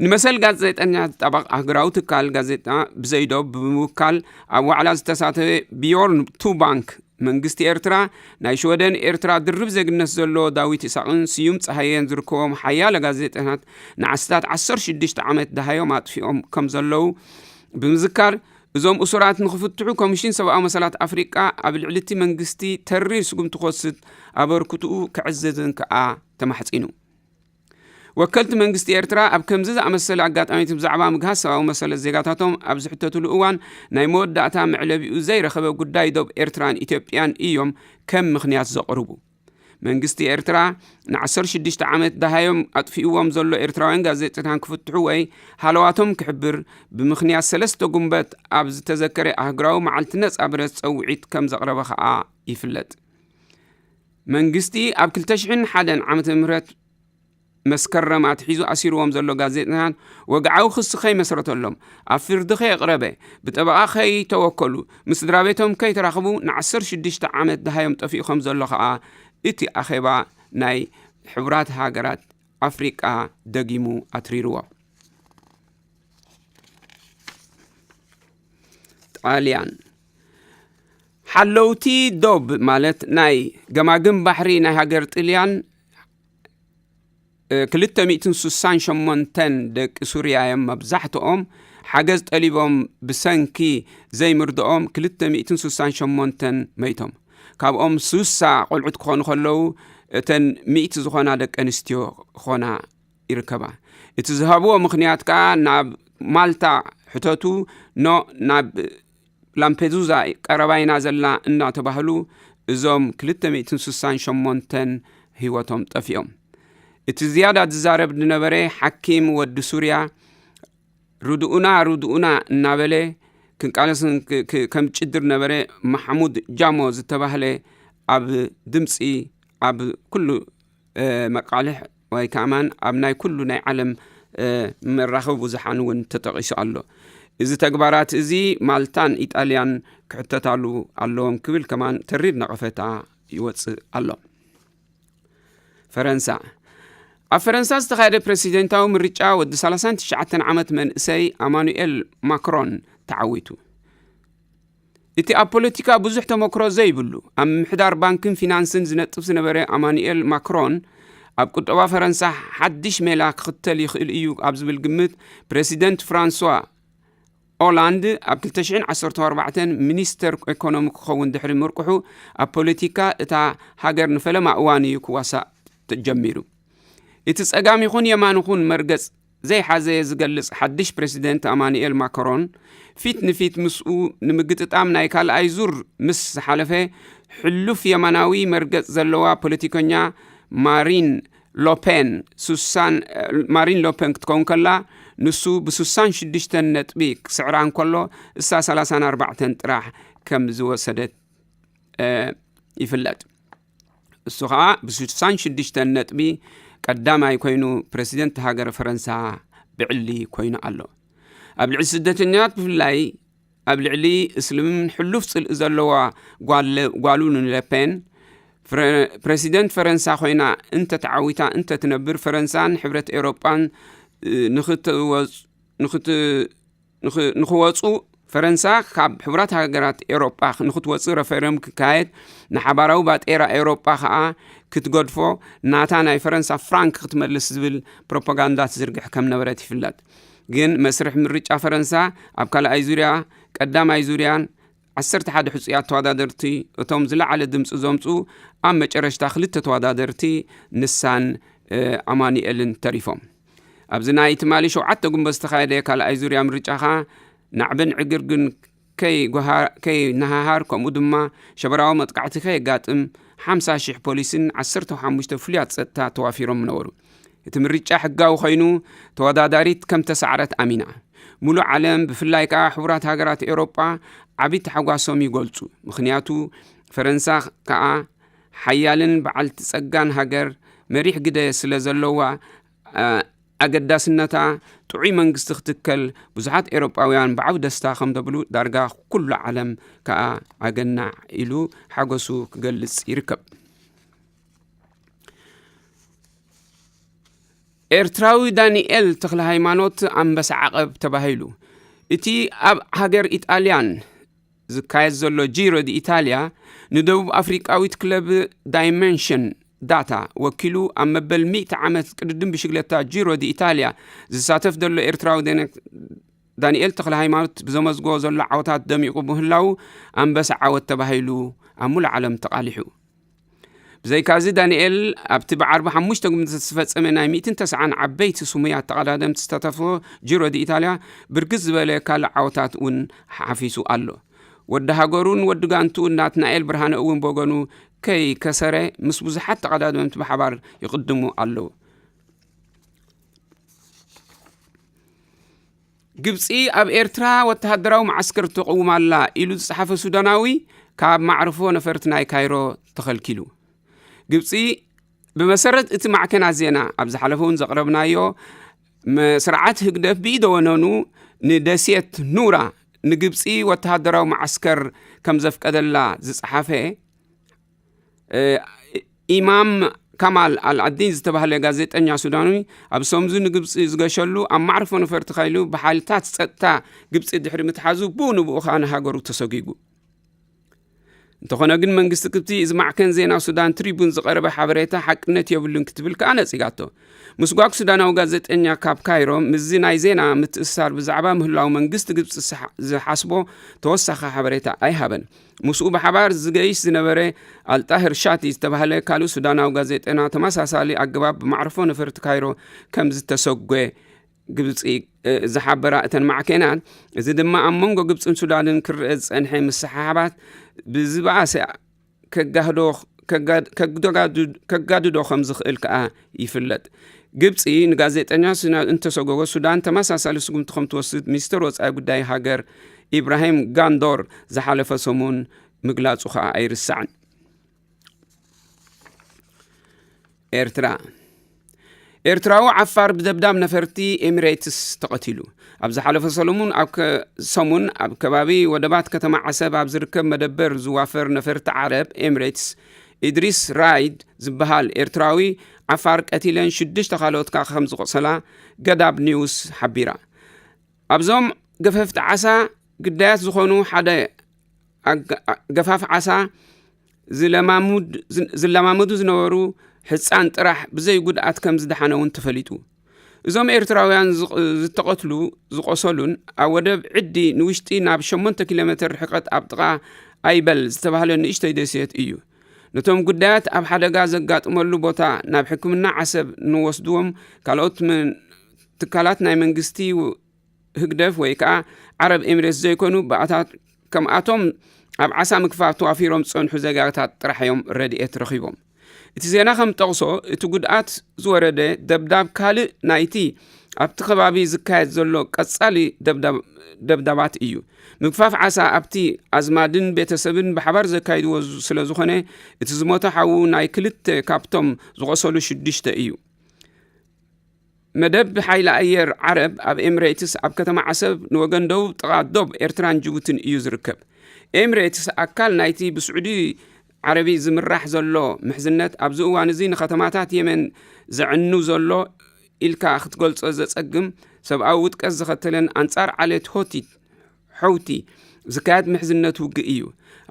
ንመሰል ጋዜጠኛታት ዝጣበቕ ኣህጉራዊ ትካል ጋዜጣ ብዘይዶብ ብምውካል ኣብ ዋዕላ ዝተሳተፈ ቢዮርን ቱ ባንክ፣ መንግስቲ ኤርትራ፣ ናይ ሽወደን ኤርትራ ድርብ ዜግነት ዘለዎ ዳዊት ይስሐቕን ስዩም ጸሃየን ዝርከቦም ሓያለ ጋዜጠኛታት ንኣስታት ዓሰርተ ሽዱሽተ ዓመት ደሃዮም ኣጥፊኦም ከም ዘለዉ ብምዝካር፣ እዞም እሱራት ንኽፍትሑ ኮሚሽን ሰብኣዊ መሰላት ኣፍሪቃ ኣብ ልዕሊ እቲ መንግስቲ ተሪር ስጉምቲ ክወስድ ኣበርክትኡ ከዕዝዝን ከኣ ተማሕጺኑ። ወከልቲ መንግስቲ ኤርትራ ኣብ ከምዚ ዝኣመሰለ ኣጋጣሚት ብዛዕባ ምግሃስ ሰብኣዊ መሰለት ዜጋታቶም ኣብ ዝሕተትሉ እዋን፣ ናይ መወዳእታ መዕለቢኡ ዘይረኸበ ጉዳይ ዶብ ኤርትራን ኢትዮጵያን እዮም ከም ምኽንያት ዘቕርቡ። መንግስቲ ኤርትራ ንዓሰርተ ሽዱሽተ ዓመት ደሃዮም ኣጥፊእዎም ዘሎ ኤርትራውያን ጋዜጠኛታት ክፍትሑ ወይ ሃለዋቶም ክሕብር ብምኽንያት ሰለስተ ጉንበት ኣብ ዝተዘከረ ኣህጉራዊ መዓልቲ ነጻ ፕረስ ጸውዒት ከም ዘቕረበ ከኣ ይፍለጥ። መንግስቲ ኣብ ክልተ ሽሕን ሓደን ዓመተ ምህረት መስከረም ኣትሒዙ ኣሲርዎም ዘሎ ጋዜጠኛታት ወግዓዊ ክሲ ከይመስረተሎም፣ ኣብ ፍርዲ ከየቕረበ፣ ብጠበቓ ከይተወከሉ፣ ምስ ስድራ ቤቶም ከይተራኽቡ ንዓሰርተ ሽዱሽተ ዓመት ደሃዮም ጠፊኡ ከም ዘሎ ከኣ እቲ ኣኼባ ናይ ሕቡራት ሃገራት ኣፍሪቃ ደጊሙ ኣትሪርዎ። ጣልያን። ሓለውቲ ዶብ ማለት ናይ ገማግም ባሕሪ ናይ ሃገር ጥልያን፣ እ፣ ክልተ ሚእትን ስሳን ሸሞንተን ደቂ ሱርያ እዮም። መብዛሕትኦም ሓገዝ ጠሊቦም ብሰንኪ ዘይምርድኦም ክልተ ሚእትን ስሳን ሸሞንተን መይቶም። ካብኦም ስሳ ቆልዑት ክኾኑ ከለዉ፣ እተን ሚእቲ ዝኾና ደቂ ኣንስትዮ ክኾና ይርከባ። እቲ ዝሃብዎ ምኽንያት ከኣ ናብ ማልታ ሕተቱ፣ ኖ ናብ ላምፔዱዛ ቀረባይና ዘላ እናተባህሉ እዞም ክልተ ሚእትን ስሳን ሸሞንተን ህይወቶም ጠፊኦም። እቲ ዝያዳ ዝዛረብ ዝነበረ ሓኪም ወዲ ሱርያ፣ "ርድኡና፣ ርድኡና" እናበለ ክንቃለስን ክ-፣ ክ-፣ ከም ጭድር ነበረ። ማሕሙድ ጃሞ ዝተባህለ ኣብ ድምፂ ኣብ ኩሉ፣ እ፣ መቃልሕ ወይ ከማን ኣብ ናይ ኩሉ ናይ ዓለም፣ እ፣ መራኸቢ ብዙሓን እውን ተጠቒሱ ኣሎ። እዚ ተግባራት እዚ ማልታን ኢጣልያን ክሕተታሉ ኣለዎም ክብል ከማን ተሪር ነቐፈታ ይወፅእ ኣሎ። ፈረንሳ። ኣብ ፈረንሳ ዝተኻየደ ፕረሲደንታዊ ምርጫ ወዲ ሰላሳን ትሽዓተን ዓመት መንእሰይ ኣማኑኤል ማክሮን ተዓዊቱ። እቲ ኣብ ፖለቲካ ብዙሕ ተመክሮ ዘይብሉ፣ ኣብ ምምሕዳር ባንክን ፊናንስን ዝነጥፍ ዝነበረ ኣማኑኤል ማክሮን፣ ኣብ ቁጠባ ፈረንሳ ሓድሽ ሜላ ክኽተል ይኽእል እዩ ኣብ ዝብል ግምት፣ ፕረሲደንት ፍራንስዋ ኦላንድ ኣብ ክልተ ሽሕን ዓሰርተ ኣርባዕተን ሚኒስተር ኢኮኖሚ ክኸውን ድሕሪ ምርቅሑ፣ ኣብ ፖለቲካ እታ ሃገር ንፈለማ እዋን እዩ ክዋሳእ ጀሚሩ። እቲ ጸጋም ይኹን የማን ይኹን መርገጽ ዘይሓዘ ዝገልጽ ሓድሽ ፕረሲደንት ኣማኑኤል ማክሮን፣ ፊት ንፊት ምስኡ ንምግጥጣም ናይ ካልኣይ ዙር ምስ ዝሓለፈ፣ ሕሉፍ የማናዊ መርገጽ ዘለዋ ፖለቲከኛ ማሪን ሎፔን፣ ሱሳን፣ ማሪን ሎፔን ክትከውን ከላ፣ ንሱ ብ ሽዱሽተ ነጥቢ ክስዕራ እንከሎ፣ እሳ ሰላሳን ኣርባዕተን ጥራሕ ከም ዝወሰደት፣ እ፣ ይፍለጥ። እሱ ኸኣ ብ ሽዱሽተ ነጥቢ ቀዳማይ ኮይኑ ፕረሲደንት ሃገረ ፈረንሳ ብዕሊ ኮይኑ ኣሎ። ኣብ ልዕሊ ስደተኛታት ብፍላይ ኣብ ልዕሊ እስልምን ሕሉፍ ጽልኢ ዘለዋ ጓል-፣ ጓሉ ንለፔን፣ ፍረ-፣ ፕረሲደንት ፈረንሳ ኮይና እንተተዓዊታ እንተትነብር፣ ፈረንሳን ሕብረት ኤውሮጳን፣ እ፣ ንኽትወጽ-፣ ንኽት-፣ ንኽ-፣ ንኽወጹ፣ ፈረንሳ ካብ ሕቡራት ሃገራት ኤውሮጳ ንኽትወጽእ ረፈረም ክካየድ፣ ንሓባራዊ ባጤራ ኤውሮጳ ከኣ ክትገድፎ፣ ናታ ናይ ፈረንሳ ፍራንክ ክትመልስ ዝብል ፕሮፓጋንዳ ትዝርግሕ ከም ነበረት ይፍለጥ። ግን መስርሕ ምርጫ ፈረንሳ ኣብ ካልኣይ ዙርያ፣ ቀዳማይ ዙርያን ዓሰርተ ሓደ ሕጹያት ተወዳደርቲ፣ እቶም ዝለዓለ ድምጺ ዘምጽኡ፣ ኣብ መጨረሽታ ክልተ ተወዳደርቲ፣ ንሳን፣ እ፣ ኣማኑኤልን ተሪፎም። ኣብዚ ናይ ትማሊ ሸውዓተ ጉንበት ዝተኻየደ ካልኣይ ዙርያ ምርጫ ኸኣ፣ ናዕብን ዕግርግን ከይጓሃ-፣ ከይነሃሃር፣ ከምኡ ድማ ሸበራዊ መጥቃዕቲ ከየጋጥም፣ ሓምሳ ሺሕ ፖሊስን ዓሰርተ ሓሙሽተ ፍሉያት ጸጥታ ተዋፊሮም ነበሩ። እቲ ምርጫ ሕጋዊ ኮይኑ፣ ተወዳዳሪት ከም ተሳዕረት ኣሚና። ሙሉእ ዓለም፣ ብፍላይ ከኣ ሕቡራት ሃገራት ኤውሮጳ፣ ዓቢ ታሕጓሶም ይገልጹ። ምኽንያቱ፣ ፈረንሳ ከኣ ሓያልን በዓልቲ ጸጋን ሃገር መሪሕ ግደ ስለ ዘለዋ፣ ኣ-፣ ኣገዳስነታ ጥዑይ መንግስቲ ክትከል ብዙሓት ኤውሮጳውያን ብዓቢ ደስታ ከም ዘብሉ ዳርጋ ኩሉ ዓለም ከኣ ኣገናዕ ኢሉ ሓጎሱ ክገልጽ ይርከብ። ኤርትራዊ ዳንኤል ተኽለ ሃይማኖት ኣንበሳ ዓቐብ ተባሂሉ። እቲ ኣብ ሃገር ኢጣልያን ዝካየድ ዘሎ ጂሮ ዲ ኢታልያ ንደቡብ ኣፍሪቃዊት ክለብ ዳይመንሽን ዳታ ወኪሉ ኣብ መበል ሚእቲ ዓመት ቅድድም ብሽግለታ ጂሮ ዲ ኢታልያ ዝሳተፍ ዘሎ ኤርትራዊ ዳነ-፣ ዳንኤል ተኽለ ሃይማኖት ብዘመዝግቦ ዘሎ ዓወታት ደሚቑ ምህላዉ ኣንበሳ ዓወት ተባሂሉ ኣብ ሙሉእ ዓለም ተቓሊሑ። ብዘይካዚ ዳንኤል ኣብቲ ብዓርቢ ሓሙሽተ ጉንበት ዝተፈጸመ ናይ ሚእትን ተስዓን ዓበይቲ ስሙያት ተቐዳደምቲ ዝተሳተፎ ጂሮ ዲ ኢታልያ ብርግጽ ዝበለ ካልእ ዓወታት እውን ሓፊሱ ኣሎ። ወዲ ሃገሩን ወዲ ጋንትኡን ናትናኤል ብርሃነ እውን ብወገኑ ከይከሰረ ምስ ብዙሓት ተቐዳደምቲ ብሓባር ይቕድሙ ኣለዉ። ግብጺ ኣብ ኤርትራ ወተሃደራዊ መዓስከር ትቕውም ኣላ ኢሉ ዝጸሓፈ ሱዳናዊ ካብ ማዕርፎ ነፈርቲ ናይ ካይሮ ተኸልኪሉ። ግብጺ ብመሰረት እቲ ማዕከናት ዜና ኣብ ዝሓለፈ እውን ዘቕረብናዮ መ-፣ ስርዓት ህግደፍ ብኢደ ወነኑ ንደሴት ኑራ ንግብጺ ወተሃደራዊ መዓስከር ከም ዘፍቀደላ ዝጸሓፈ፣ እ፣ ኢማም ካማል ኣልኣዲን ዝተባህለ ጋዜጠኛ ሱዳኒ ኣብ ሶምዙ ንግብጺ ዝገሸሉ ኣብ ማዕርፎ ነፈርቲ ካይሉ ብሓይልታት ጸጥታ ግብጺ ድሕሪ ምትሓዙ ብኡ ንብኡ ኸኣ ንሃገሩ ተሰጒጉ። እንተኾነ ግን መንግስቲ ግብጺ እዚ ማዕከን ዜና ሱዳን ትሪቡን ዝቐረበ ሓበሬታ ሓቅነት የብሉን ክትብል ከኣ ነጺጋቶ። ምስጓግ ሱዳናዊ ጋዜጠኛ ካብ ካይሮ ምስዚ ናይ ዜና ምትእስሳር ብዛዕባ ምህላው መንግስቲ ግብጺ ዝሓ-፣ ዝሓስቦ ተወሳኺ ሓበሬታ ኣይሃበን። ምስኡ ብሓባር ዝገይሽ ዝነበረ ኣልጣህር ሻቲ ዝተባህለ ካልእ ሱዳናዊ ጋዜጠና ተመሳሳሊ ኣገባብ ብማዕርፎ ነፈርቲ ካይሮ ከም ዝተሰጎ ግብጺ፣ እ፣ ዝሓበራ እተን ማዕከናት፣ እዚ ድማ ኣብ መንጎ ግብጽን ሱዳንን ክረአ ዝጸንሐ ምስሕሓባት ብዝበኣሰ ከጋህዶ፣ ከጋ-፣ ከግደጋዱ-፣ ከጋድዶ ከም ዝኽእል ከኣ ይፍለጥ። ግብጺ ንጋዜጠኛ ሱዳን እንተሰጎጎ፣ ሱዳን ተመሳሳሊ ስጉምቲ ከም ትወስድ ሚኒስተር ወጻኢ ጉዳይ ሃገር ኢብራሂም ጋንዶር ዝሓለፈ ሰሙን ምግላጹ ከኣ ኣይርሳዕን። ኤርትራ። ኤርትራዊ ዓፋር ብደብዳብ ነፈርቲ ኤሚሬትስ ተቐቲሉ። ኣብ ዝሓለፈ ሰለሙን ኣብ ከ-፣ ሰሙን ኣብ ከባቢ ወደባት ከተማ ዓሰብ ኣብ ዝርከብ መደበር ዝዋፈር ነፈርቲ ዓረብ ኤሚሬትስ፣ ኢድሪስ ራይድ ዝበሃል ኤርትራዊ ዓፋር ቀቲለን ሽዱሽተ ካልኦት ከኣ ከም ዝቖሰላ ገዳብ ኒውስ ሓቢራ። ኣብዞም ገፈፍቲ ዓሳ ግዳያት ዝኾኑ ሓደ ኣጋ-፣ ኣ-፣ ገፋፍ ዓሳ ዝለማሙድ-፣ ዝ-፣ ዝለማመዱ ዝነበሩ ህጻን ጥራሕ ብዘይ ጉድኣት ከም ዝደሓነ እውን ተፈሊጡ። እዞም ኤርትራውያን ዝቕ-፣ ዝተቐትሉ፣ ዝቖሰሉን ኣብ ወደብ ዕዲ ንውሽጢ ናብ ሸሞንተ ኪሎ ሜትር ርሕቀት ኣብ ጥቓ ኣይበል ዝተባህለ ንእሽተይ ደሴት እዩ። ነቶም ጉዳያት ኣብ ሓደጋ ዘጋጥመሉ ቦታ ናብ ሕክምና ዓሰብ ንወስድዎም ካልኦት ምን-፣ ትካላት ናይ መንግስቲ ህግደፍ ወይ ከዓ ዓረብ ኤምሬትስ ዘይኮኑ ብኣታት ከምኣቶም ኣብ ዓሳ ምግፋፍ ተዋፊሮም ዝጸንሑ ዜጋታት ጥራሕ እዮም ረድኤት ረኺቦም። እቲ ዜና ከም ጠቕሶ፣ እቲ ጉድኣት ዝወረደ ደብዳብ ካልእ ናይቲ ኣብቲ ከባቢ ዝካየድ ዘሎ ቀጻሊ ደብዳብ- ደብዳባት እዩ። ምግፋፍ ዓሳ ኣብቲ ኣዝማድን ቤተሰብን ብሓባር ዘካይድዎ ዝ- ስለ ዝኾነ፣ እቲ ዝሞተ ሓዉ ናይ ክልተ ካብቶም ዝቖሰሉ ሽዱሽተ እዩ። መደብ ሓይሊ ኣየር ዓረብ ኣብ ኤምሬትስ ኣብ ከተማ ዓሰብ ንወገን ደቡብ ጥቓ ዶብ ኤርትራን ጅቡትን እዩ ዝርከብ። ኤምሬትስ ኣካል ናይቲ ብስዑዲ ዓረቢ ዝምራሕ ዘሎ ምሕዝነት ኣብዚ እዋን እዚ ንከተማታት የመን ዘዕኑ ዘሎ ኢልካ ክትገልጾ ዘጸግም ሰብኣዊ ውድቀት ዝኸተለን ኣንጻር ዓሌት ሆቲ ሕውቲ ዝካየድ ምሕዝነት ውግእ እዩ።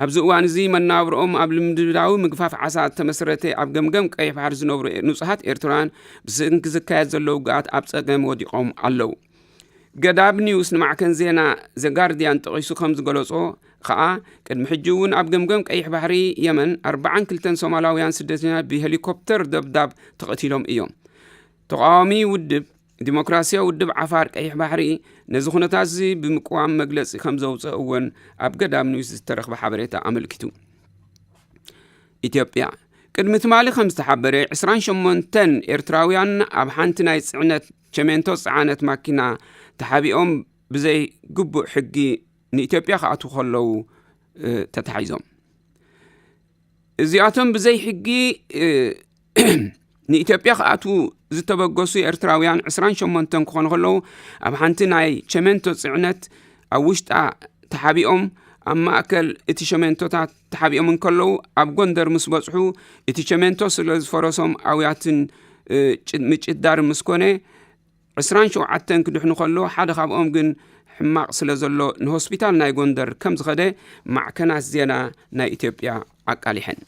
ኣብዚ እዋን እዚ መናብርኦም ኣብ ልምድዳዊ ምግፋፍ ዓሳ እተመስረተ ኣብ ገምገም ቀይሕ ባሕሪ ዝነብሩ ንጹሃት ኤርትራውያን ብሰንኪ ዝካየድ ዘሎ ውግኣት ኣብ ጸገም ወዲቖም ኣለዉ። ገዳብ ኒውስ ንማዕከን ዜና ዘጋርድያን ጠቒሱ ከም ዝገለጾ ከኣ ቅድሚ ሕጂ እውን ኣብ ገምገም ቀይሕ ባሕሪ የመን ኣርባዓን ክልተን ሶማላውያን ስደተኛታት ብሄሊኮፕተር ደብዳብ ተቐቲሎም እዮም። ተቃዋሚ ውድብ ዲሞክራሲያዊ ውድብ ዓፋር ቀይሕ ባሕሪ ነዚ ኩነታት እዚ ብምቅዋም መግለጺ ከም ዘውፅእ እውን ኣብ ገዳም ኒውስ ዝተረኽበ ሓበሬታ ኣመልኪቱ። ኢትዮጵያ ቅድሚ ትማሊ ከም ዝተሓበረ ዕስራን ሸሞንተን ኤርትራውያን ኣብ ሓንቲ ናይ ፅዕነት ቸሜንቶ ዝፀዓነት ማኪና ተሓቢኦም ብዘይ ግቡእ ሕጊ ንኢትዮጵያ ክኣትዉ ከለዉ ተታሒዞም። እዚኣቶም ብዘይ ሕጊ ንኢትዮጵያ ክኣትዉ ዝተበገሱ ኤርትራውያን ዕስራን ሸሞንተን ክኾኑ ከለዉ ኣብ ሓንቲ ናይ ቸሜንቶ ፅዕነት ኣብ ውሽጣ ተሓቢኦም ኣብ ማእከል እቲ ሸሜንቶታት ተሓቢኦም እንከለዉ ኣብ ጎንደር ምስ በፅሑ እቲ ቸሜንቶ ስለ ዝፈረሶም ኣውያትን ምጭዳር ምስ ኮነ ዕስራን ሸውዓተን ክድሕኑ ከሎ ሓደ ካብኦም ግን ሕማቕ ስለ ዘሎ ንሆስፒታል ናይ ጎንደር ከም ዝኸደ ማዕከናት ዜና ናይ ኢትዮጵያ ኣቃሊሐን።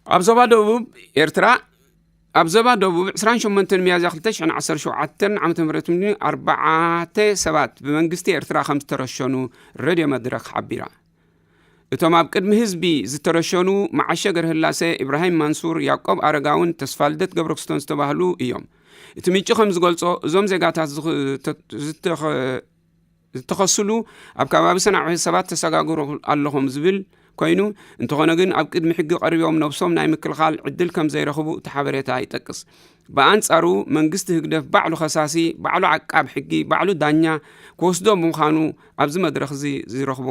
ኣብ ዞባ ደቡብ ኤርትራ ኣብ ዞባ ደቡብ ዕስራን ሸሞንተን ሚያዝያ ክልተ ሽሕን ዓሰርተ ሸውዓተን ዓመተ ምህረት ኣርባዕተ ሰባት ብመንግስቲ ኤርትራ ከም ዝተረሸኑ ሬድዮ መድረክ ሓቢራ። እቶም ኣብ ቅድሚ ህዝቢ ዝተረሸኑ መዓሸ ገርህላሰ፣ ኢብራሂም ማንሱር፣ ያዕቆብ ኣረጋውን ተስፋልደት ገብረክስቶን ዝተባህሉ እዮም። እቲ ምንጪ ከም ዝገልጾ እዞም ዜጋታት ዝተኸስሉ ኣብ ከባቢ ሰናዕ ሰባት ተሰጋግሩ ኣለኹም ዝብል ኮይኑ እንተኾነ ግን ኣብ ቅድሚ ሕጊ ቀሪቦም ነብሶም ናይ ምክልኻል ዕድል ከም ዘይረኽቡ እቲ ሓበሬታ ይጠቅስ። ብኣንጻሩ መንግስቲ ህግደፍ ባዕሉ ከሳሲ፣ ባዕሉ ዓቃብ ሕጊ፣ ባዕሉ ዳኛ ክወስዶ ብምዃኑ ኣብዚ መድረኽ እዚ ዝረኽቦ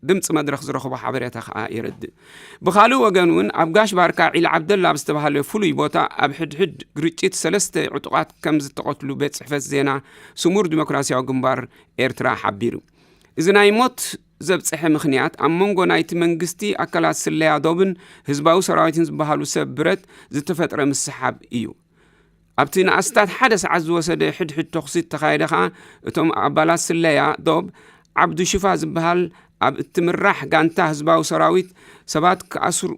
ድምፂ መድረኽ ዝረኽቦ ሓበሬታ ከዓ የረድእ። ብኻልእ ወገን እውን ኣብ ጋሽ ባርካ ዒል ዓብደላ ኣብ ዝተባሃለ ፍሉይ ቦታ ኣብ ሕድሕድ ግርጭት ሰለስተ ዕጡቓት ከም ዝተቐትሉ ቤት ፅሕፈት ዜና ስሙር ዲሞክራሲያዊ ግንባር ኤርትራ ሓቢሩ። እዚ ናይ ሞት ዘብፅሐ ምኽንያት ኣብ መንጎ ናይቲ መንግስቲ ኣካላት ስለያ ዶብን ህዝባዊ ሰራዊትን ዝበሃሉ ሰብ ብረት ዝተፈጥረ ምስሓብ እዩ። ኣብቲ ንኣስታት ሓደ ሰዓት ዝወሰደ ሕድሕድ ተኹሲ ተኻየደ ከኣ እቶም ኣባላት ስለያ ዶብ ዓብዱ ሽፋ ዝበሃል ኣብ እትምራሕ ጋንታ ህዝባዊ ሰራዊት ሰባት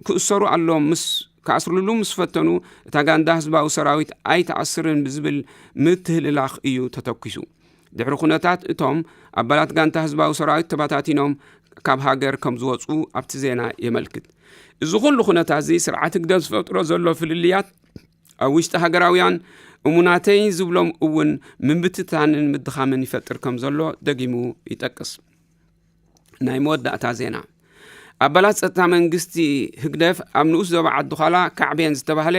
ክእሰሩ ኣለዎም ምስ ክኣስርሉ ምስ ፈተኑ እታ ጋንዳ ህዝባዊ ሰራዊት ኣይትኣስርን ብዝብል ምትህልላኽ እዩ ተተኪሱ። ድሕሪ ኩነታት እቶም ኣባላት ጋንታ ህዝባዊ ሰራዊት ተበታቲኖም ካብ ሃገር ከም ዝወፁ ኣብቲ ዜና የመልክት። እዚ ኩሉ ኩነታት እዚ ስርዓት ህግደፍ ዝፈጥሮ ዘሎ ፍልልያት ኣብ ውሽጢ ሃገራውያን እሙናተይ ዝብሎም እውን ምምትታንን ምድኻምን ይፈጥር ከም ዘሎ ደጊሙ ይጠቅስ። ናይ መወዳእታ ዜና ኣባላት ጸጥታ መንግስቲ ህግደፍ ኣብ ንኡስ ዞባ ዓዲ ዃላ ካዕቤን ዝተባህለ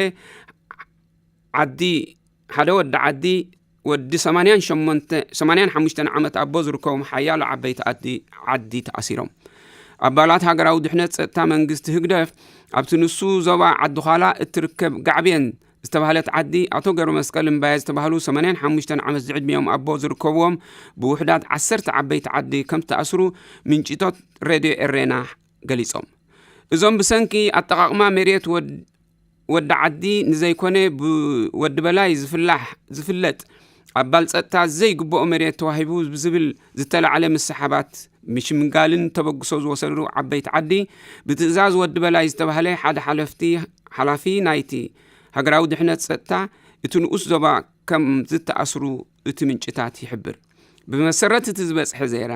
ዓዲ ሓደ ወዲ ዓዲ ወዲ ሰማንያን ሓሙሽተን ዓመት ኣቦ ዝርከቦም ሓያሎ ዓበይቲ ዓዲ ዓዲ ተኣሲሮም። ኣባላት ሃገራዊ ድሕነት ጸጥታ መንግስቲ ህግደፍ ኣብቲ ንሱ ዞባ ዓዲ ዃላ እትርከብ ጋዕቤን ዝተባህለት ዓዲ ኣቶ ገብረ መስቀል እምባየ ዝተባህሉ ሰማንያን ሓሙሽተን ዓመት ዝዕድሚኦም ኣቦ ዝርከብዎም ብውሕዳት ዓሰርተ ዓበይቲ ዓዲ ከም ዝተኣስሩ ምንጭቶት ሬድዮ ኤሬና ገሊጾም። እዞም ብሰንኪ ኣጠቓቕማ መሬት ወድ- ወዲ ዓዲ ንዘይኮነ ብወዲ በላይ ዝፍላሕ ዝፍለጥ ኣባል ጸጥታ ዘይግብኦ መሬት ተዋሂቡ ብዝብል ዝተላዕለ ምስሓባት ምሽምጋልን ተበግሶ ዝወሰዱ ዓበይቲ ዓዲ ብትእዛዝ ወዲ በላይ ዝተባህለ ሓደ ሓለፍቲ ሓላፊ ናይቲ ሃገራዊ ድሕነት ጸጥታ እቲ ንኡስ ዞባ ከም ዝተኣስሩ እቲ ምንጭታት ይሕብር። ብመሰረት እቲ ዝበጽሐ ዜና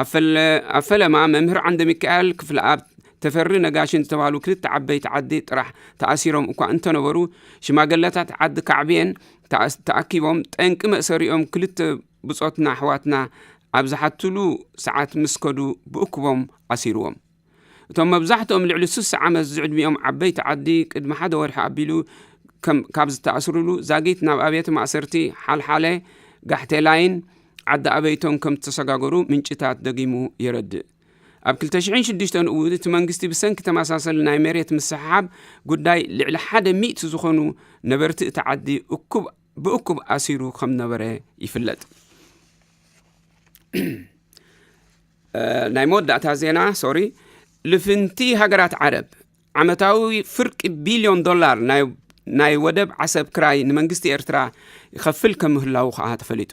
ኣብ ፈለ- ኣብ ፈለማ መምህር ዓንደ ሚካኤል ክፍለ ኣብ ተፈሪ ነጋሽን ዝተባህሉ ክልተ ዓበይቲ ዓዲ ጥራሕ ተኣሲሮም እኳ እንተነበሩ፣ ሽማግለታት ዓዲ ካዕብየን ተኣስ-፣ ተኣኪቦም ጠንቂ መእሰሪኦም ክልተ ብጾትና ኣሕዋትና ኣብ ዝሓትሉ ሰዓት ምስ ከዱ ብእኩቦም ኣሲርዎም። እቶም መብዛሕትኦም ልዕሊ ስሳ ዓመት ዝዕድሚኦም ዓበይቲ ዓዲ ቅድሚ ሓደ ወርሒ ኣቢሉ ከም፣ ካብ ዝተኣስሩሉ ዛጊት ናብ ኣብያተ ማእሰርቲ ሓልሓለ፣ ጋሕቴላይን ዓዲ ኣበይቶን ከም ዝተሰጋገሩ ምንጭታት ደጊሙ የረድእ። ኣብ ክልተ ሽሕን ሽዱሽተን እውን እቲ መንግስቲ ብሰንኪ ተመሳሰሊ ናይ መሬት ምስሕሓብ ጉዳይ ልዕሊ ሓደ ሚእቲ ዝኾኑ ነበርቲ እቲ ዓዲ እኩብ፣ ብእኩብ ኣሲሩ ከም ነበረ ይፍለጥ። እ፣ ናይ መወዳእታ ዜና፣ ሶሪ፣ ልፍንቲ ሃገራት ዓረብ ዓመታዊ ፍርቂ ቢልዮን ዶላር ናይ፣ ናይ ወደብ ዓሰብ ክራይ ንመንግስቲ ኤርትራ ይኸፍል ከም ምህላዉ ከኣ ተፈሊጡ።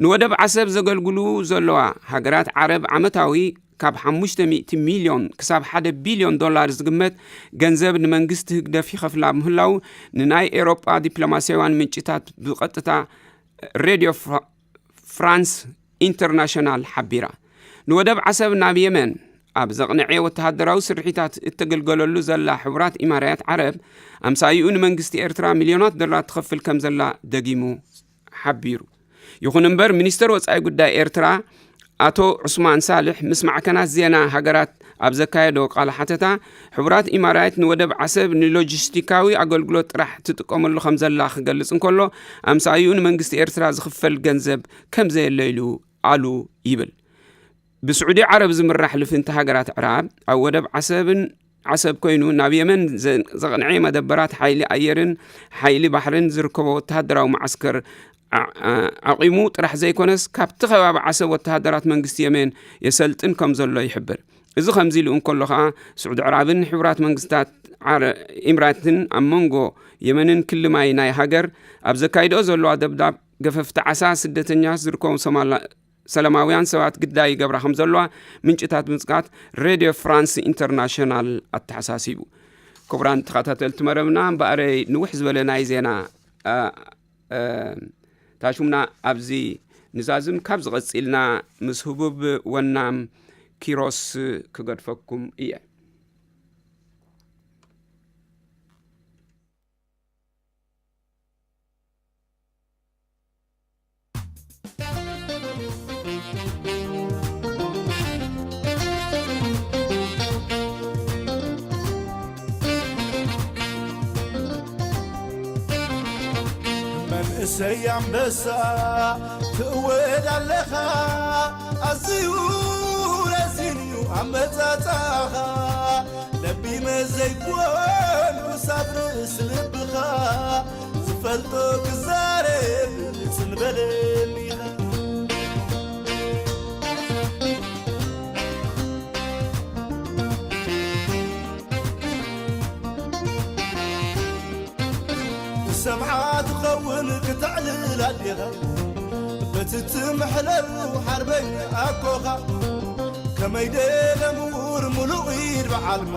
ንወደብ ዓሰብ ዘገልግሉ ዘለዋ ሃገራት ዓረብ ዓመታዊ ካብ ሓሙሽተ ሚእቲ ሚልዮን ክሳብ ሓደ ቢልዮን ዶላር ዝግመት ገንዘብ ንመንግስቲ ህግደፍ ይኸፍላ ምህላዉ ንናይ ኤውሮጳ ዲፕሎማስያውያን ምንጭታት ብቐጥታ ሬድዮ ፍራ-፣ ፍራንስ ኢንተርናሽናል ሓቢራ። ንወደብ ዓሰብ ናብ የመን ኣብ ዘቕንዐ ወተሃደራዊ ስርሒታት እተገልገለሉ ዘላ ሕቡራት ኢማራያት ዓረብ፣ ኣምሳይኡ ንመንግስቲ ኤርትራ ሚልዮናት ዶላር ትኸፍል ከም ዘላ ደጊሙ ሓቢሩ። ይኹን እምበር፣ ሚኒስተር ወጻኢ ጉዳይ ኤርትራ ኣቶ ዑስማን ሳልሕ ምስ ማዕከናት ዜና ሃገራት ኣብ ዘካየዶ ቃለ ሓተታ፣ ሕቡራት ኢማራይት ንወደብ ዓሰብ ንሎጂስቲካዊ ኣገልግሎት ጥራሕ ትጥቀመሉ ከም ዘላ ክገልጽ እንከሎ፣ ኣምሳይኡ ንመንግስቲ ኤርትራ ዝኽፈል ገንዘብ ከም ዘየለ ኢሉ ኣሉ ይብል። ብስዑዲ ዓረብ ዝምራሕ ልፍንቲ ሃገራት ዕራብ ኣብ ወደብ ዓሰብን፣ ዓሰብ ኮይኑ ናብ የመን ዘ-፣ ዘቕንዐ መደበራት ሓይሊ ኣየርን ሓይሊ ባሕርን ዝርከቦ ወተሃደራዊ መዓስከር ዓ-፣ ዓ-፣ ዓቂሙ ጥራሕ ዘይኮነስ፣ ካብቲ ከባቢ ዓሰብ ወተሃደራት መንግስቲ የመን የሰልጥን ከም ዘሎ ይሕብር። እዚ ከምዚ ኢሉ እንከሎ ኸኣ፣ ስዑዲ ዕራብን ሕቡራት መንግስታት ዓረ-፣ ኢምራትን ኣብ መንጎ የመንን ክሊ ማይ ናይ ሃገር ኣብ ዘካይድኦ ዘለዋ ደብዳብ ገፈፍቲ ዓሳ ስደተኛታት ዝርከቡ ሶማላ-፣ ሰላማውያን ሰባት ግዳይ ይገብራ ከም ዘለዋ ምንጭታት ምጽቃት ሬድዮ ፍራንስ ኢንተርናሽናል ኣተሓሳሲቡ። ክቡራን ተኸታተልቲ መረብና፣ እምበኣረይ ንውሕ ዝበለ ናይ ዜና፣ ኣ፣ እ፣ ታሹምና ኣብዚ ንዛዝም። ካብ ዝቐጺልና ምስ ህቡብ ወናም ኪሮስ ክገድፈኩም እየ። መንእሰይ ኣንበሳ ትእወድ ኣለኻ፣ ኣዝዩ ረዚን እዩ ኣመጻጽኣኻ። ለቢመ ዘይኮን ክሳብ ርእሲ ልብኻ፣ ዝፈልጦ ክዛረብ ጽን በለኒ ኢኻ። ትሰምዓ ትኸውን ክተዕልል ኣዴኻ፣ በቲ ትምሕለሉ ሓርበኛ ኣኮኻ። ከመይ ደለ ምዉር ምሉእ ኢድ በዓልማ፣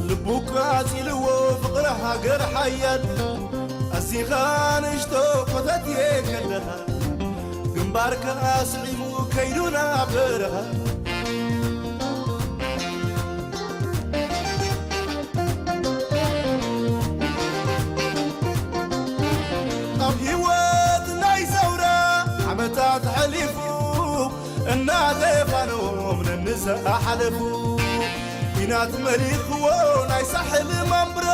ልቡ ቃጺልዎ ፍቕሪ ሃገር ሓያል። ኣዚኻ ንእሽቶ ኮተት እየ ከለኻ፣ ግንባርካ ስዒሙ ከይዱ ናብ በረኻ። ኣብ ህይወት ናይ ሰውራ ዓመታት ሓሊፉ፣ እናተፋነዎም ነንዝሓለፉ፣ ኲናት መሊኽዎ ናይ ሳሕል ማንብሮ፣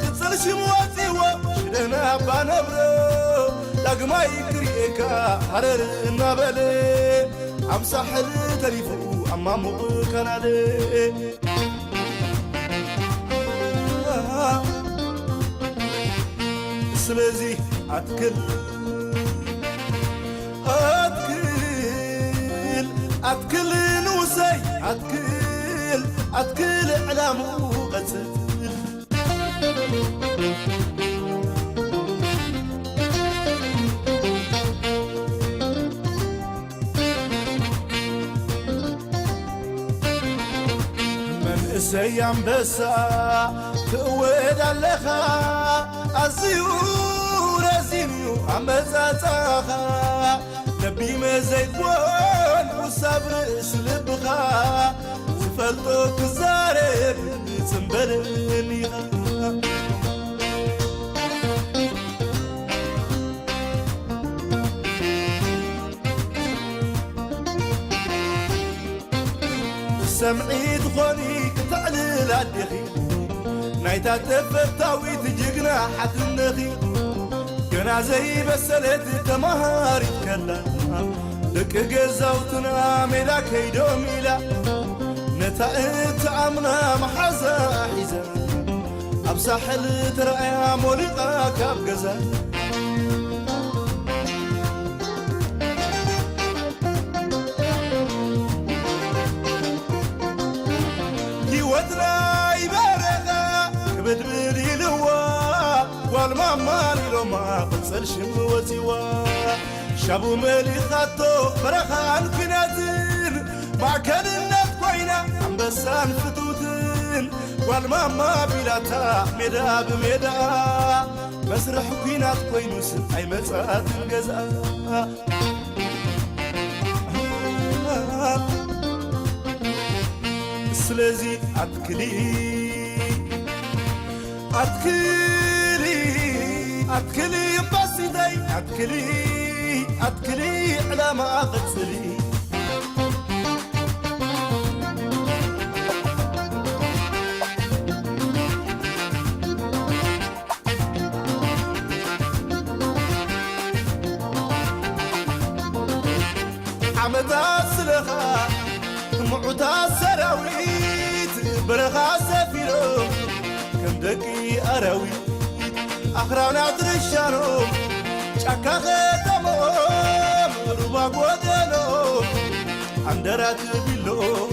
ቅጽል ሽም ወጺዎ ሽደን ኣባ ነብሮ። ዳግማይ ክርእየካ ሃረር እናበለ፣ ኣብ ሳሕል ተሪፉ ኣብ ማሙቕ ካናለ። ስለዚ ኣትክል፣ ኣትክል፣ ኣትክል ንኡሰይ፣ ኣትክል፣ ኣትክል ዕላምኡ ቀጽል። መንእሰይ ኣንበሳ ትእወድ ኣለኻ፣ ኣዝዩ ረዚን እዩ ኣመጻጽኣኻ። ለቢመ ዘይኮን ክሳብ ርእሲ ልብኻ፣ ዝፈልጦ ክዛ ጽምበልን ኢኻ። ሰምዒ ትኾኒ ክተዕልል ኣዴኺ፣ ናይታ ተፈታዊት ጅግና ሓትነኺ። ገና ዘይበሰለት ተማሃሪት ከላ፣ ደቂ ገዛውትና ሜዳ ከይዶም ኢላ፣ ነታ እትኣምና መሓዛ ሒዛ፣ ኣብ ሳሕል ተራእያ ሞሊቓ ካብ ገዛ። ህይወትና ይበረኻ ክብድብድ ኢልዋ፣ ጓል ማማ ኢሎማ ቅጽል ሽም ወጺዋ። ሻቡ መሊኻቶ በረኻን ኲናትን፣ ማዕከልነት ኮይና ኣንበሳን ፍትውትን። ጓል ማማ ቢላታ ሜዳ ብሜዳ፣ መስርሕ ኲናት ኮይኑስ ኣይመጻትን ገዛ። ስለዚ ኣትክሊ፣ ኣትክሊ፣ ኣትክሊ እምባሲተይ፣ ኣትክሊ፣ ኣትክሊ ዕላማ ቀጽሊ። ዓመታት ስለኻ ምዑታት ሰራዊት በረኻ ሰፊሮም ከም ደቂ ኣራዊት፣ ኣኽራናት ርሻኖም ጫካ ከተሞም ሩባ ጎደኖም ዓንደራት ቢሎኦም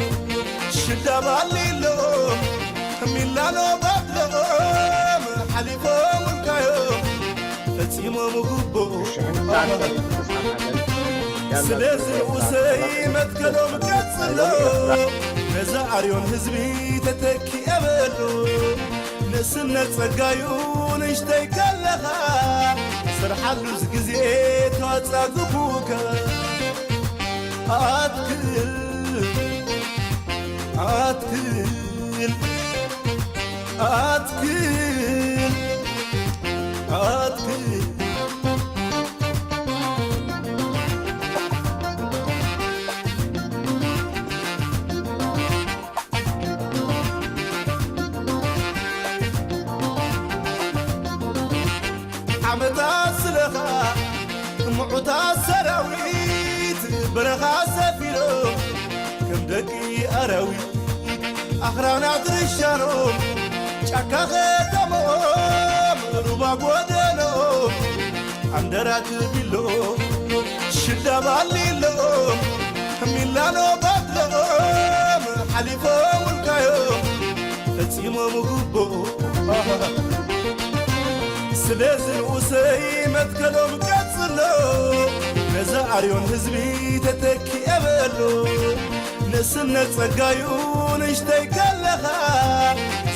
ሽዳ ባሊሎኦም ሚላኖ ባድለኦም ሓሊፎም ውልቃዮም ፈጺሞም ግቡእ። ስለዚ ንኡሰይ መትከሎም ቀጽሎ፣ ነዛ ኣርዮን ህዝቢ ተተኪ የበሉ። ንእስነት ጸጋዩ ንእሽተይ ከለኻ፣ ስርሓሉስ ግዜ ተዋጻ ግቡእካ። ኣትክል፣ ኣትክል፣ ኣትክል፣ ኣትክል። ዓመታት ስለኻ ምዑታት ሰራዊት በረኻ ሰፊሮም ከም ደቂ ኣራዊት ኣኽራናት ርሻኖም ጫካ ከተሞኦም ሩባ ጎደኖም ዓንደራት ቢሎኦም ሽዳ ባሊሎኦም ሚላኖ ባድለኦም ሓሊፎም ውልቃዮም ፈጺሞም ግቡእ። ስለዚ ንኡሰይ መትከሎም ቀጽሎ፣ ነዛ ኣርዮን ህዝቢ ተተኪ የበሉ። ንእስነት ጸጋዩ ንእሽተይ ከለኻ፣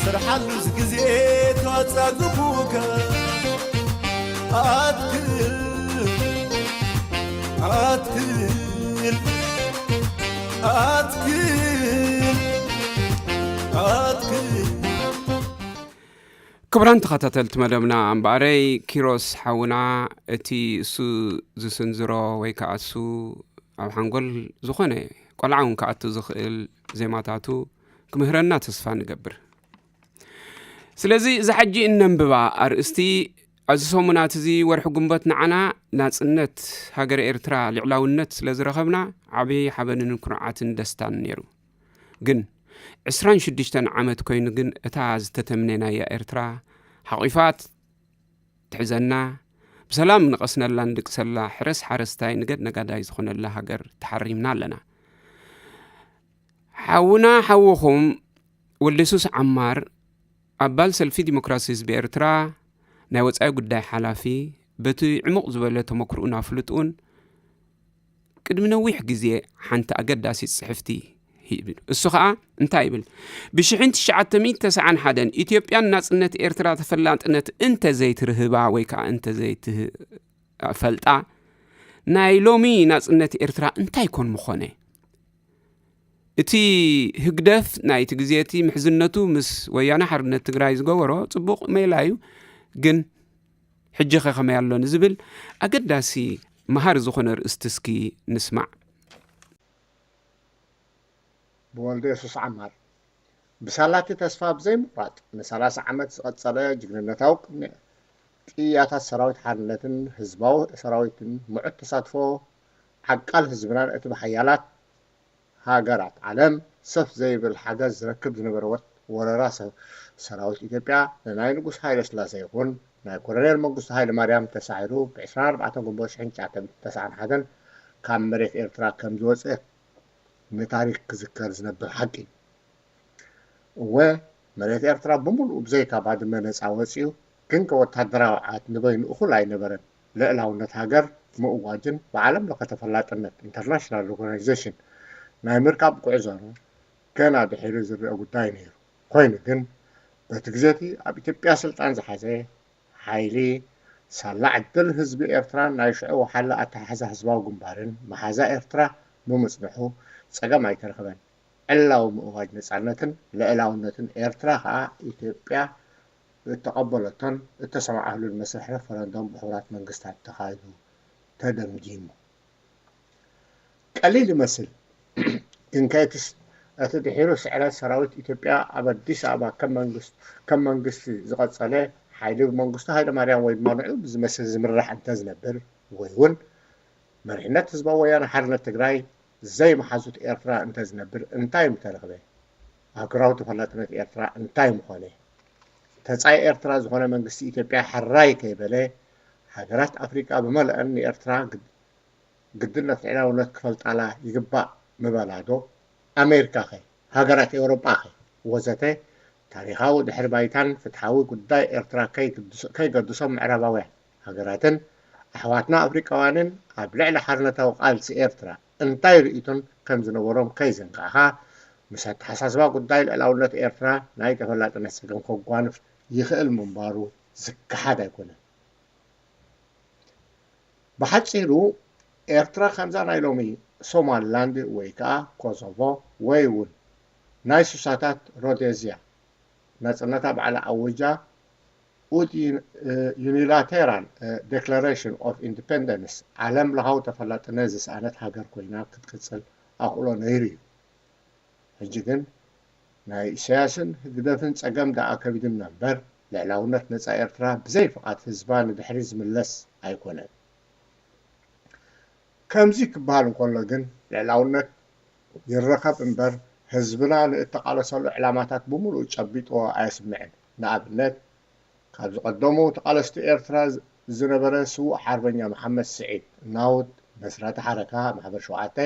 ስርሓሉስ ግዜ ተዋጻ ግቡእካ። ኣትክል፣ ኣትክል፣ ኣትክል፣ ኣትክል። ክቡራን ተኸታተልቲ መደብና፣ እምበኣረይ ኪሮስ ሓውና እቲ እሱ ዝስንዝሮ ወይ ከኣ እሱ ኣብ ሓንጎል ዝኾነ ቆልዓ እውን ክኣቱ ዝኽእል ዜማታቱ ክምህረና ተስፋ ንገብር። ስለዚ እዛ ሕጂ እነንብባ ኣርእስቲ፣ ኣብዚ ሰሙናት እዚ ወርሒ ግንቦት ንዓና ናጽነት ሃገረ ኤርትራ ልዕላውነት ስለ ዝረኸብና ዓቢ ሓበንን ኩርዓትን ደስታን ነይሩ። ግን ዕስራን ሽዱሽተን ዓመት ኮይኑ ግን እታ ዝተተምነናያ ኤርትራ ሓቒፋት ትሕዘና፣ ብሰላም ንቐስነላ፣ ንድቅሰላ፣ ሕረስ ሓረስታይ፣ ንገድ ነጋዳይ ዝኾነላ ሃገር ተሓሪምና ኣለና። ሓውና ሓውኹም ወልደሱስ ዓማር፣ ኣባል ሰልፊ ዲሞክራሲ ህዝቢ ኤርትራ፣ ናይ ወጻኢ ጉዳይ ሓላፊ፣ በቲ ዕሙቕ ዝበለ ተመክሮኡን ኣፍልጥኡን ቅድሚ ነዊሕ ግዜ ሓንቲ ኣገዳሲት ጽሕፍቲ ሂቡ። እሱ ኸኣ እንታይ ይብል? ብሽሕን ትሽዓተ ሚእቲ ተስዓን ሓደን ኢትዮጵያን ናጽነት ኤርትራ ተፈላጥነት እንተ ዘይትርህባ ወይ ከኣ እንተ ዘይትፈልጣ፣ ናይ ሎሚ ናጽነት ኤርትራ እንታይ ኮን ምኾነ? እቲ ህግደፍ ናይቲ ግዜ እቲ ምሕዝነቱ ምስ ወያነ ሓርነት ትግራይ ዝገበሮ ጽቡቕ ሜላ እዩ። ግን ሕጂ ኸ ከመይ ኣሎ ንዝብል ኣገዳሲ መሃሪ ዝኾነ ኣርእስቲ እስኪ ንስማዕ። ብወልደ የሱስ ዓማር። ብሳላቲ ተስፋ ብዘይምቑራጽ ንሰላሳ ዓመት ዝቐጸለ ጅግንነታዊ ቅድሚ ቅያታት ሰራዊት ሓርነትን ህዝባዊ ሰራዊትን ምዑት ተሳትፎ ዓቃል ህዝብናን እቲ ብሓያላት ሃገራት ዓለም ሰፍ ዘይብል ሓገዝ ዝረክብ ዝነበረ ወረራ ሰራዊት ኢትዮጵያ ንናይ ንጉስ ሃይለ ስላሴ ይኹን ናይ ኮሎኔል መንግስቱ ሃይለ ማርያም ተሳዒሩ ብ ዕስራን ኣርባዕተን ግንቦት ሽሕን ትሽዓተ ሚእትን ተስዓን ሓደን ካብ መሬት ኤርትራ ከም ዝወፀ ንታሪክ ክዝከር ዝነብር ሓቂ እዩ። እወ መሬት ኤርትራ ብምሉኡ ብዘይካ ባድመ ነፃ ወፂኡ ግን ከወታደራዊ ዓት ንበይኑ እኹል ኣይነበረን። ልዕላውነት ሃገር ምእዋጅን ብዓለም ለኸ ተፈላጥነት international recognition ናይ ምርካብ ጉዕዞ ገና ድሒሩ ዝረአ ጉዳይ ነይሩ። ኮይኑ ግን በቲ ግዜ እቲ ኣብ ኢትዮጵያ ስልጣን ዝሓዘ ሓይሊ ሳላ ዕድል ህዝቢ ኤርትራን ናይ ሽዑ ወሓለ ኣተሓሕዛ ህዝባዊ ግንባርን መሓዛ ኤርትራ ብምጽንሑ ጸገም ኣይተረኽበን። ዕላዊ ምእዋጅ ነጻነትን ልዕላውነትን ኤርትራ ከኣ ኢትዮጵያ እተቐበለቶን እተሰማዕህሉን መስርሕ ረፈረንዶም ብሕቡራት መንግስታት ተኻይዱ ተደምዲሙ። ቀሊል ይመስል ግን ከየትስ እቲ ድሒሩ ስዕረት ሰራዊት ኢትዮጵያ ኣብ ኣዲስ ኣበባ ከም መንግስቲ ዝቐጸለ ሓይሊ ብመንግስቱ ሃይለማርያም ወይ ድማ ንዑ ብዝመስል ዝምራሕ እንተዝነብር ወይ እውን መሪሕነት ህዝባዊ ወያነ ሓርነት ትግራይ ዘይመሓዙት ኤርትራ እንተዝነብር እንታይ ምተረኽበ? ኣህጉራዊ ተፈላጥነት ኤርትራ እንታይ ምኾነ? ተጻይ ኤርትራ ዝኾነ መንግስቲ ኢትዮጵያ ሕራይ ከይበለ ሃገራት ኣፍሪቃ ብመልአን ንኤርትራ ግድነት ልዕላውነት ክፈልጣላ ይግባእ ምበላ ዶ? ኣሜሪካ ኸ? ሃገራት ኤውሮጳ ኸ? ወዘተ ታሪኻዊ ድሕሪ ባይታን ፍትሓዊ ጉዳይ ኤርትራ ከይገድሶም ምዕራባውያን ሃገራትን ኣሕዋትና ኣፍሪቃውያንን ኣብ ልዕሊ ሓርነታዊ ቃልሲ ኤርትራ እንታይ ርእይቶን ከም ዝነበሮም ከይዘንጋዕኻ ምስ ኣተሓሳስባ ጉዳይ ልዕላውነት ኤርትራ ናይ ተፈላጥነት ጸገም ከጓንፍ ይኽእል ምንባሩ ዝከሓድ ኣይኮነን። ብሓጺሩ ኤርትራ ከምዛ ናይ ሎሚ ሶማልላንድ ወይ ከኣ ኮሶቮ ወይ እውን ናይ ሱሳታት ሮዴዝያ ናጽነታ ባዕላ ኣውጃ ኡት ዩኒላቴራል ዴክላሬሽን ኦፍ ኢንዲፐንደንስ ዓለም ለኻዊ ተፈላጥነት ዝሰኣነት ሃገር ኮይና ክትቅጽል ኣኽእሎ ነይሩ እዩ። ሕጂ ግን ናይ ኢሳያስን ህግደፍን ጸገም ደኣ ከቢዱና እምበር ልዕላውነት ነጻ ኤርትራ ብዘይ ፍቓድ ህዝባ ንድሕሪ ዝምለስ ኣይኮነን። ከምዚ ክበሃል እንከሎ ግን ልዕላውነት ይረኸብ እምበር ህዝብና ንእተቓለሰሉ ዕላማታት ብምሉኡ ጨቢጥዎ ኣየስምዕን። ንኣብነት ካብ ዝቐደሙ ተቓለስቲ ኤርትራ ዝነበረ ስዉእ ሓርበኛ መሓመድ ስዒድ ናውድ መስራቲ ሓረካ ማሕበር ሸውዓተ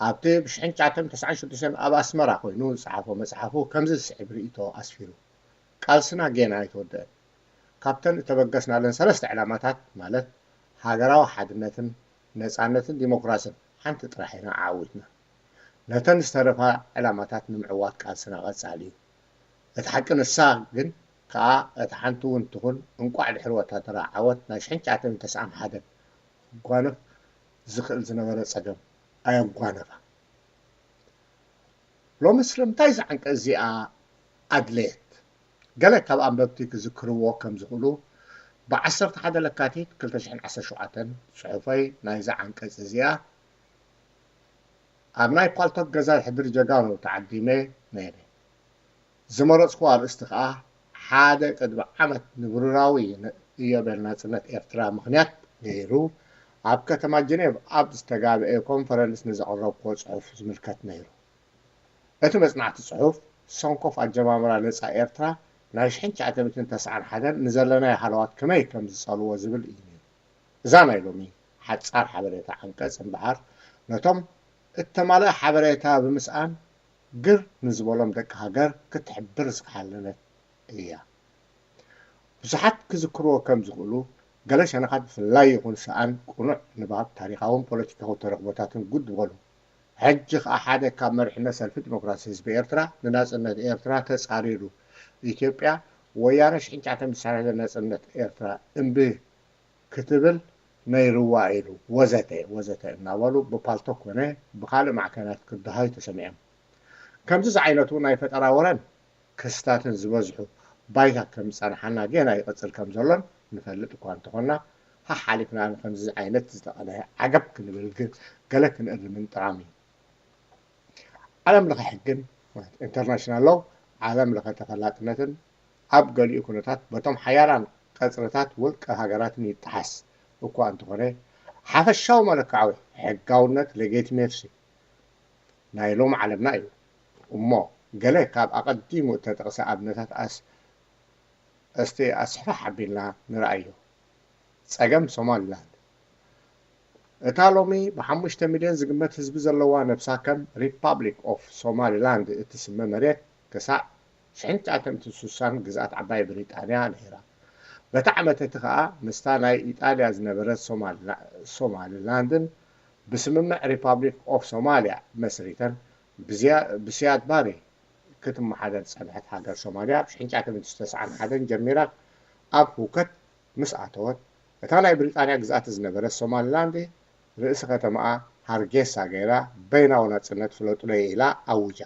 ኣብቲ ብ ሽሕን ትሽዓተ ሚእትን ተስዓን ሽዱሽተን ኣብ ኣስመራ ኮይኑ ዝጸሓፎ መጽሓፉ ከምዚ ዝስዕብ ርእይቶ ኣስፊሩ። ቃልስና ጌና ኣይተወደአን። ካብተን እተበገስናለን ሰለስተ ዕላማታት ማለት ሃገራዊ ሓድነትን ነጻነትን ዲሞክራስን ሓንቲ ጥራሕ ኢና ዓዊትና። ነተን ዝተረፋ ዕላማታት ንምዕዋት ቃልስና ቀጻሊ እዩ። እቲ ሓቂ ንሳ ግን ከኣ እታ ሓንቲ እውን ትኹን እንቋዕ ድሕሪ ወታደራዊ ዓወት ናይ ሽሕን ትሽዓተ ሚእትን ተስዓን ሓደን ክጓነፍ ዝኽእል ዝነበረ ጸገም ኣየጓነፋ። ሎሚ ስለምንታይ እዛ ዓንቀጽ እዚኣ ኣድለየት? ገለ ካብ ኣንበብቲ ክዝክርዎ ከም ዝኽእሉ ብ ዓሰርተ ሓደ ለካቲት ክልተ ሽሕን ዓሰርተ ሸውዓተን ጽሑፈይ ናይዛ ዓንቀጽ እዚኣ ኣብ ናይ ፓልቶክ ገዛ ሕድሪ ጀጋኑ ተዓዲመ ነይረ። ዝመረጽኩዎ ኣርእስቲ ከኣ ሓደ ቅድሚ ዓመት ንብሩራዊ ኢዮቤል ናጽነት ኤርትራ ምኽንያት ገይሩ ኣብ ከተማ ጀኔቭ ኣብ ዝተጋብአ ኮንፈረንስ ንዘቕረብኩዎ ጽሑፍ ዝምልከት ነይሩ። እቲ መጽናዕቲ ጽሑፍ ሰንኮፍ ኣጀማምራ ነጻ ኤርትራ ናይ ሽሕን ትሽዓተ ሚእትን ተስዓን ሓደን ንዘለናዮ ሃለዋት ከመይ ከም ዝጸልዎ ዝብል እዩ ነይሩ። እዛ ናይ ሎሚ ሓጻር ሓበሬታ ዓንቀጽ እምበኣር ነቶም እተማልአ ሓበሬታ ብምስኣን ግር ንዝበሎም ደቂ ሃገር ክትሕብር ዝኸሓለነት እያ። ብዙሓት ክዝክርዎ ከም ዝኽእሉ ገለ ሸነኻት ብፍላይ ይኹን ሰኣን ቅኑዕ ንባብ ታሪኻውን ፖለቲካዊ ተረኽቦታትን ጉድ ዝበሉ። ሕጂ ኸኣ ሓደ ካብ መሪሕነት ሰልፊ ዲሞክራሲ ህዝቢ ኤርትራ ንናጽነት ኤርትራ ተጻሪሩ ኢትዮጵያ ወያነ ሽሕን ትሽዓተ ሚእትን ሰላሳን ናጽነት ኤርትራ እምቢ ክትብል ነይርዋ ኢሉ ወዘተ ወዘተ እናበሉ ብፓልቶክ ኮነ ብኻልእ ማዕከናት ክደሃዩ ተሰሚዖም። ከምዚ ዝዓይነቱ ናይ ፈጠራ ወረን ክስታትን ዝበዝሑ ባይታ ከም ዝጸንሓና ጌና ይቕጽል ከም ዘሎን ንፈልጥ እኳ እንተኾንና፣ ሓሓሊፍና ንከምዚ ዓይነት ዝተቐደሐ ዓገብ ክንብል ግን ገለ ክንእርምን ጠቓሚ እዩ። ዓለም ለኸ ሕግን ኢንተርናሽናል ሎው፣ ዓለም ለኸ ተፈላጥነትን ኣብ ገሊኡ ኩነታት በቶም ሓያላን ቀጽርታት ውልቀ ሃገራትን ይጠሓስ እኳ እንተኾነ፣ ሓፈሻዊ መለክዓዊ ሕጋውነት ሌጌቲሜሲ ናይ ሎም ዓለምና እዩ። እሞ ገለ ካብ ኣቐዲሙ እተጠቕሰ ኣብነታት ኣስ እስቲ ኣስፍሕ ኣቢልና ንርኣዮ። ጸገም ሶማሊላንድ። እታ ሎሚ ብሓሙሽተ ሚልዮን ዝግመት ህዝቢ ዘለዋ ነብሳ ከም ሪፓብሊክ ኦፍ ሶማሊላንድ እትስመ መሬት ክሳዕ ሽሕን ትሽዓተ ሚእትን ስሳን ግዝኣት ዓባይ ብሪጣንያ ነይራ። በቲ ዓመት እቲ ኸኣ ምስታ ናይ ኢጣልያ ዝነበረት ሶማሊላ- ሶማሊላንድን ብስምምዕ ሪፓብሊክ ኦፍ ሶማልያ መስሪተን ብዝያ- ብስያድ ባሬ ክትመሓደር ዝጸንሐት ሃገር ሶማልያ ብ ሽሕን ትሽዓተ ሚእትን ተስዓን ሓደን ጀሚራ ኣብ ህውከት ምስ ኣተወት፣ እታ ናይ ብሪጣንያ ግዝኣት ዝነበረት ሶማሊላንድ ርእሲ ከተማኣ ሃርጌሳ ገይራ በይናዊ ናጽነት ፍለጡለይ ኢላ ኣዊጃ።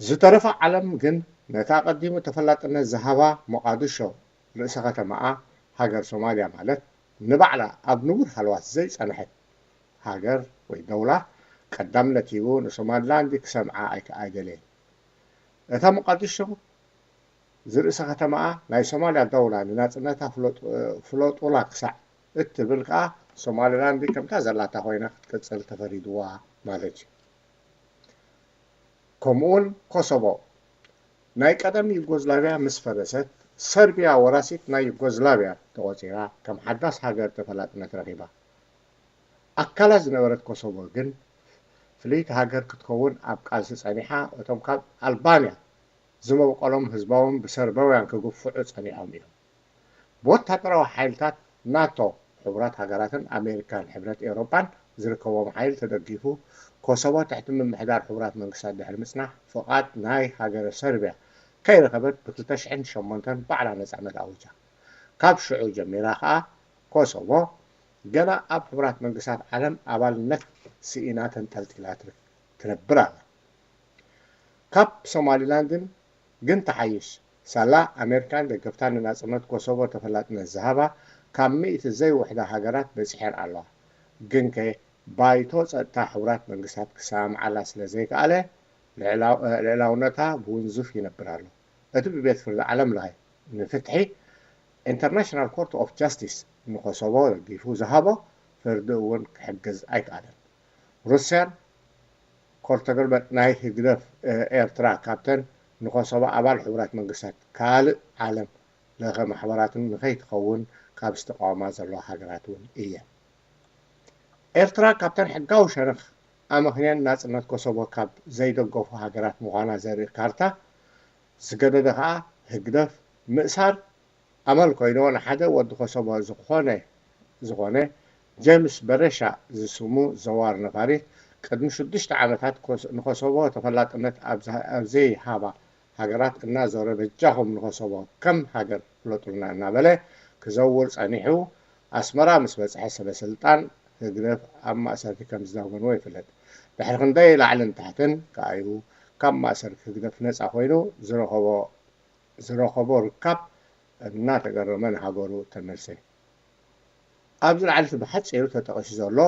ዝተረፈ ዓለም ግን ነታ ኣቐዲሙ ተፈላጥነት ዝሃባ ሞቓድሾ ርእሲ ከተማኣ ሃገር ሶማልያ ማለት ንባዕላ ኣብ ንቡር ሃለዋት ዘይጸንሐት ሃገር ወይ ደውላ ቀዳምነት ሂቡ ንሶማሊላንድ ክሰምዓ ኣይከ- ኣይደለየን። እታ ሞቓዲሾ ዝርእሰ ከተማኣ ናይ ሶማልያ ደውላ ንናጽነታ ፍለጡ- ፍለጡላ ክሳዕ እትብል ከኣ ሶማሊላንድ ከምታ ዘላታ ኮይና ክትቅጽል ተፈሪድዋ ማለት እዩ። ከምኡውን ኮሶቮ ናይ ቀደም ዩጎዝላቪያ ምስ ፈረሰት ሰርቢያ ወራሲት ናይ ዩጎዝላቪያ ተቖጺራ ከም ሓዳስ ሃገር ተፈላጥነት ረኺባ። ኣካላ ዝነበረት ኮሶቮ ግን ፍልይቲ ሃገር ክትከውን ኣብ ቃልሲ ጸኒሓ፣ እቶም ካብ ኣልባንያ ዝመብቆሎም ህዝባውን ብሰርባውያን ክግፍዑ ጸኒሖም እዮም። ብወታደራዊ ሓይልታት ናቶ፣ ሕቡራት ሃገራትን ኣሜሪካን ሕብረት ኤውሮጳን ዝርከቦም ሓይሊ ተደጊፉ፣ ኮሶቮ ትሕቲ ምምሕዳር ሕቡራት መንግስታት ድሕሪ ምጽናሕ፣ ፍቓድ ናይ ሃገረ ሰርቢያ ከይረኸበት ብ ክልተ ሽሕን ሸሞንተን ባዕላ ነጻነት ኣዊጃ። ካብ ሽዑ ጀሚራ ከኣ ኮሶቮ ገና ኣብ ሕቡራት መንግስታት ዓለም ኣባልነት ስኢና ተንጠልጢላ ትር- ትነብር ኣላ። ካብ ሶማሊላንድን ግን ትሓይሽ። ሳላ ኣሜሪካን ደገፍታን ንናጽነት ኮሶቮ ተፈላጥነት ዝሃባ ካብ ሚእቲ ዘይውሕዳ ሃገራት በጺሐን ኣለዋ። ግንከ ባይቶ ጸጥታ ሕቡራት መንግስታት ክሰማምዓላ ስለ ዘይከኣለ ልዕላው- ልዕላውነታ ብውንዙፍ ይነብር ኣሎ። እቲ ብቤት ፍርዲ ዓለም ለኸ ንፍትሒ ኢንተርናሽናል ኮርት ኦፍ ጃስቲስ ንኮሶቮ ደጊፉ ዝሃቦ ፍርዲ እውን ክሕግዝ ኣይከኣለን። ሩስያን ኮርተገልበጥ ናይ ህግደፍ ኤርትራ ካብተን ንኮሶቮ ኣባል ሕቡራት መንግስታት ካልእ ዓለም ለኸ ማሕበራትን ንኸይትኸውን ካብ ዝተቃወማ ዘለዋ ሃገራት እውን እየን። ኤርትራ ካብተን ሕጋዊ ሸነኽ ኣመኽንየን ናጽነት ኮሶቮ ካብ ዘይደገፉ ሃገራት ምዃና ዘርኢ ካርታ ዝገደደ ከኣ ህግደፍ ምእሳር ኣመል ኮይንዎ ንሓደ ወዲ ኮሶቮ ዝኾነ ዝኾነ ጀምስ በረሻ ዝስሙ ዘዋር ነፋሪት ቅድሚ ሽዱሽተ ዓመታት ኮስ- ንኮሶቮ ተፈላጥነት ኣብ ዝሃ- ኣብ ዘይሃባ ሃገራት እናዞረ በጃኹም ንኮሶቮ ከም ሃገር ፍለጡልና እናበለ ክዘውር ጸኒሑ ኣስመራ ምስ በጽሐ ሰበ ስልጣን ህግደፍ ኣብ ማእሰርቲ ከም ዝዳጎንዎ ይፍለጥ። ድሕሪ ክንደይ ላዕልን ታሕትን ከኣዩ ካብ ማእሰርቲ ህግደፍ ነጻ ኮይኑ ዝረኸቦ ዝረኸቦ ርካብ እናተገረመ ንሃገሩ ተመልሰ። ኣብዚ ላዕሊ እቲ ብሓጺሩ ተጠቒሱ ዘሎ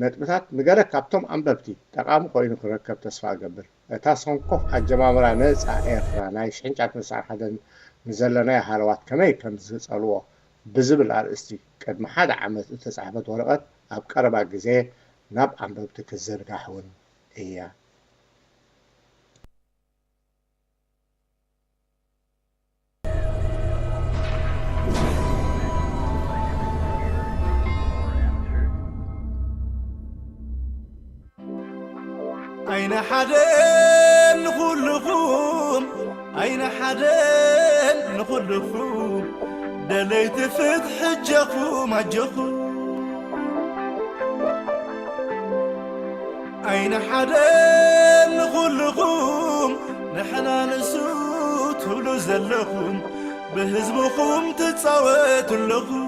ነጥብታት ንገለ ካብቶም ኣንበብቲ ጠቓሚ ኮይኑ ክረከብ ተስፋ እገብር። እታ ሰንኮፍ ኣጀማምራ ነጻ ኤርትራ ናይ ሽሕን ትሽዓተ ሚእትን ተስዓን ሓደን ንዘለናዮ ሃለዋት ከመይ ከም ዝጸልዎ ብዝብል ኣርእስቲ ቅድሚ ሓደ ዓመት እተጻሕፈት ወረቐት ኣብ ቀረባ ግዜ ናብ ኣንበብቲ ክትዝርጋሕ እውን እያ። ኣይነ ሓደ ንኹልኹም ኣይነ ሓደ ንኹልኹም ደለይቲ ፍትሒ እጀኹም ኣጀኹም ኣይነ ሓደ ንኹልኹም ንሕና ንሱ ትብሉ ዘለኹም ብህዝብኹም ትጻወቱ ኣለኹም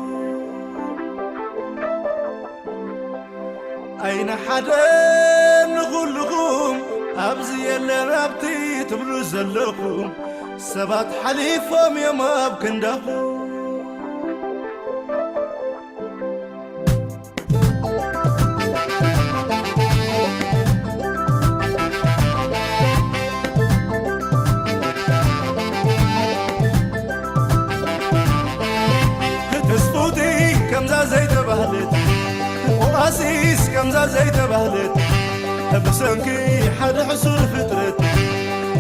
ኣይነ ሓደ ንኹልኹም ኣብዚ የለን ኣብቲ ትብሉ ዘለኹም ሰባት ሓሊፎም እዮም ኣብ ክንዳኹም። ተስፉቲ ከምዛ ዘይተባህለት፣ ኦኣሲስ ከምዛ ዘይተባህለት፣ ብሰንኪ ሓደ ሕሱር ፍጥረት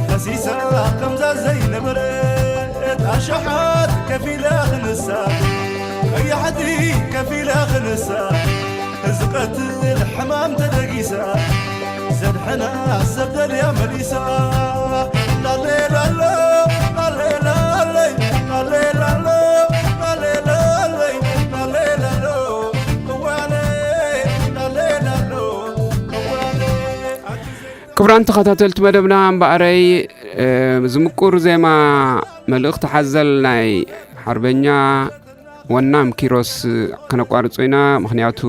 ከሲሳ ከምዛ ዘይነበረት፣ ኣሽሓት ከፊላ ክንሳ፣ ቀያሕቲ ከፊላ ክንሳ፣ ዝቐትል ሕማም ተደጊሳ፣ ዘድሕና ሰብ ደልያ መሊሳ። ላሌ ላሎ፣ ላሌ ላለይ፣ ላሌ ላሎ፣ ላሌ ላለይ፣ ላሌ ላሎ፣ እዋነይ፣ ላሌ ላሎ፣ እዋነይ። ክቡራን ተኸታተልቲ መደብና፣ እምበኣረይ፣ እ፣ ዝምቁር ዜማ፣ መልእኽቲ ሓዘል ናይ ሓርበኛ ወናም ኪሮስ ከነቋርጾ ኢና። ምኽንያቱ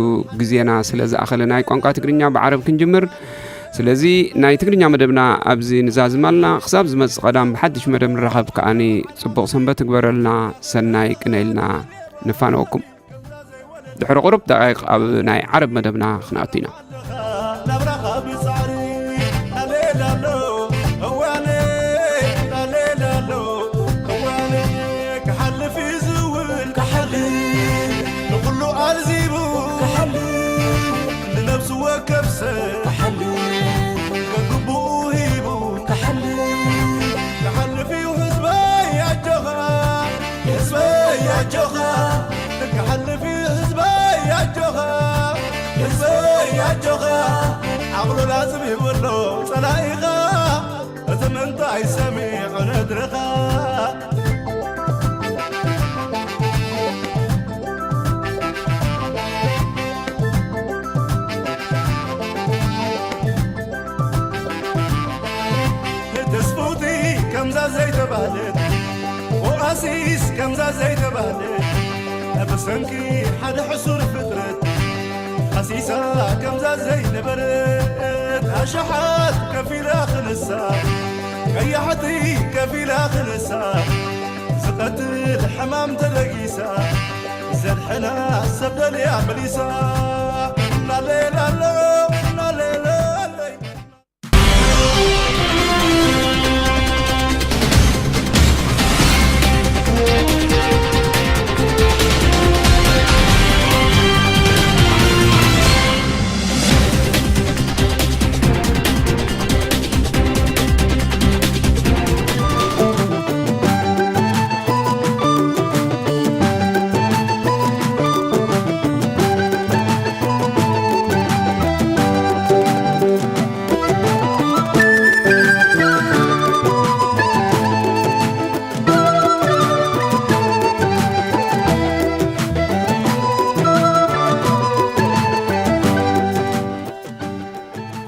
ግዜና ስለ ዝኣኸለ፣ ናይ ቋንቋ ትግርኛ ብዓረብ ክንጅምር። ስለዚ ናይ ትግርኛ መደብና ኣብዚ ንዛዝም ኣለና። ክሳብ ዝመጽእ ቀዳም ብሓድሽ መደብ ንራኸብ። ከኣኒ ጽቡቕ ሰንበት ትግበረልና። ሰናይ ቅነ ኢልና ንፋነወኩም። ድሕሪ ቁሩብ ደቂቕ ኣብ ናይ ዓረብ መደብና ክንኣቱ ኢና። ናብራኻ ብጻዕሪ ኣሌላሎ፣ እዋነ ኣሌላሎ፣ እዋነ ክሓልፍ እዩ ዝውል ክሓልፍ፣ ንኹሉ ኣልዚቡ ክሓልፍ፣ ንነብሱ ወከፍ ሰብ ክሓልፍ፣ ከግብኡ ሂቡ ክሓልፍ፣ ክሓልፍ እዩ ህዝበይ ኣጆኻ። ህዝበይ ኣጆኻ፣ ክሓልፍ እዩ ህዝበይ ኣጆኻ፣ ህዝበይ ኣጆኻ። ዓቕሉ ላዝብ ይብሎ ጸላኢኻ፣ እቲ ምንታይ ሰሚዑ ነድርኻ። ተስፉቲ ከምዛ ዘይተባህለት፣ ኦኣሲስ ከምዛ ዘይተባህለት፣ ብሰንኪ ሓደ ሕሱር ፍጥረት፣ ሃሲሳ ከምዛ ዘይነበረት፣ ኣሽሓት ከፊላ ክንሳ፣ ቀያሕቲ ከፊላ ክንሳ፣ ዝቐትል ሕማም ተለጊሳ፣ ዘድሕና ሰብ ደልያ መሊሳ። ናሌላሎ፣ ናሌላሎ።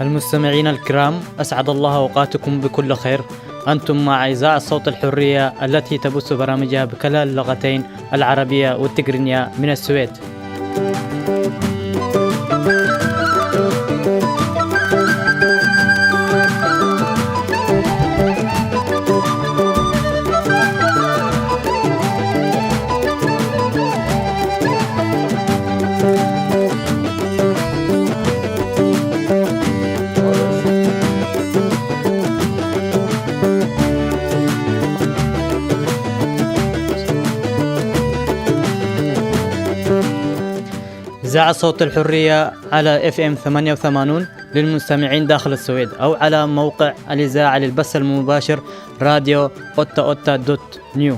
المستمعين الكرام، أسعد الله أوقاتكم بكل خير. أنتم مع إذاعة صوت الحرية التي تبث برامجها بكلا اللغتين العربية والتقرينية من السويد. إذاعة صوت الحرية على إف إم ثمانية وثمانين للمستمعين داخل السويد، أو على موقع الإذاعة للبث المباشر راديو أوتا أوتا دوت نيو.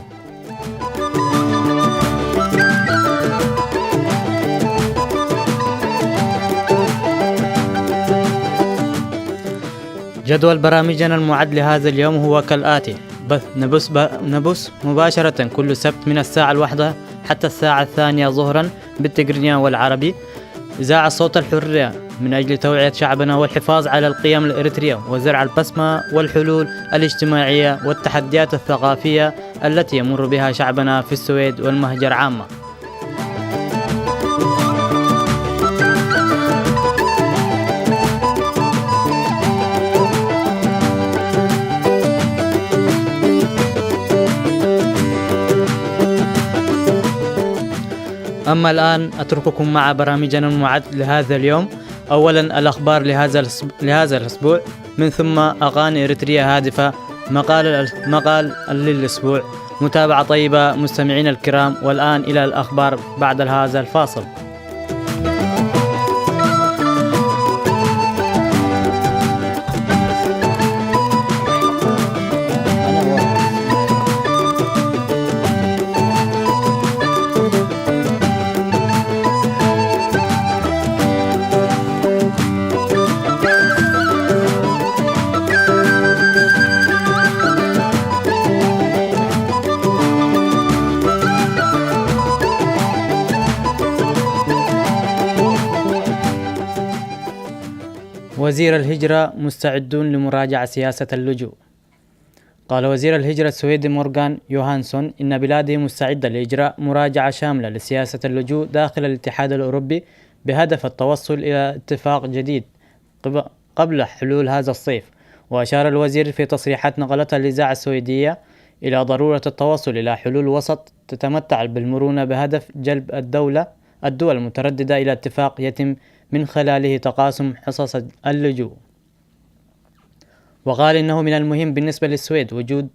جدول برامجنا المعد لهذا اليوم هو كالآتي: بث، نبث، ب-، نبث مباشرة كل سبت من الساعة الواحدة حتى الساعة الثانية ظهرا بالتقرينية والعربي. إذاعة صوت الحرية من أجل توعية شعبنا والحفاظ على القيم الإريترية وزرع البسمة والحلول الاجتماعية والتحديات الثقافية التي يمر بها شعبنا في السويد والمهجر عامة. أما الآن أترككم مع برامجنا المعد لهذا اليوم. أولا الأخبار لهذا الأسب- لهذا الأسبوع، من ثم أغاني إريترية هادفة، مقال الأس- مقال للأسبوع. متابعة طيبة مستمعينا الكرام، والآن إلى الأخبار بعد هذا الفاصل. وزير الهجرة مستعدون لمراجعة سياسة اللجوء. قال وزير الهجرة السويدي مورغان يوهانسون إن بلاده مستعدة لإجراء مراجعة شاملة لسياسة اللجوء داخل الاتحاد الأوروبي بهدف التوصل إلى اتفاق جديد قب- قبل حلول هذا الصيف. وأشار الوزير في تصريحات نقلتها الإذاعة السويدية إلى ضرورة التوصل إلى حلول وسط تتمتع بالمرونة بهدف جلب الدولة الدول المترددة إلى اتفاق يتم من خلاله تقاسم حصص اللجوء. وقال إنه من المهم بالنسبة للسويد وجود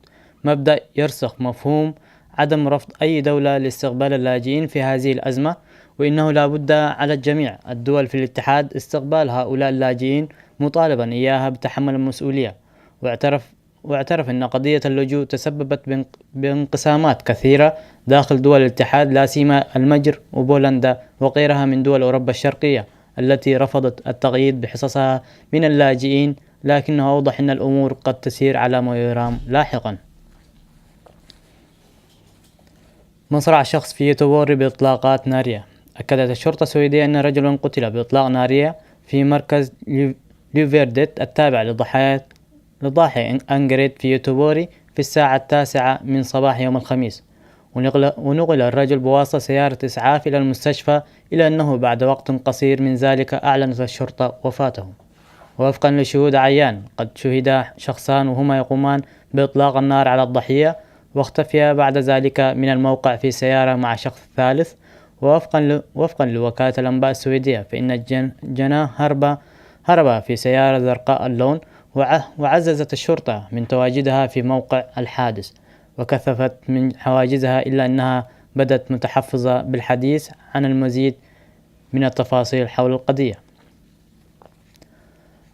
مبدأ يرسخ مفهوم عدم رفض أي دولة لاستقبال اللاجئين في هذه الأزمة، وإنه لا بد على الجميع الدول في الاتحاد استقبال هؤلاء اللاجئين مطالبا إياها بتحمل المسؤولية. واعترف واعترف أن قضية اللجوء تسببت بانق- بانقسامات كثيرة داخل دول الاتحاد، لا سيما المجر وبولندا وغيرها من دول أوروبا الشرقية التي رفضت التقييد بحصصها من اللاجئين، لكنه أوضح أن الأمور قد تسير على ما يرام لاحقا. من صرع شخص في يوتوبوري بإطلاقات نارية. أكدت الشرطة السويدية أن رجل قتل بإطلاق نارية في مركز ليو- ليوفيرديت التابع لضحايا لضاحي أنغريت في يوتوبوري في الساعة التاسعة من صباح يوم الخميس، ونقل, ونقل الرجل بواسطة سيارة إسعاف إلى المستشفى، إلا أنه بعد وقت قصير من ذلك أعلنت الشرطة وفاته. ووفقا لشهود عيان، قد شهد شخصان وهما يقومان بإطلاق النار على الضحية، واختفيا بعد ذلك من الموقع في سيارة مع شخص ثالث. ووفقا ل... وفقا لوكالة الأنباء السويدية، فإن الجن... جناه هرب هرب في سيارة زرقاء اللون، وع... وعززت الشرطة من تواجدها في موقع الحادث، وكثفت من حواجزها، إلا أنها بدت متحفظة بالحديث عن المزيد من التفاصيل حول القضية.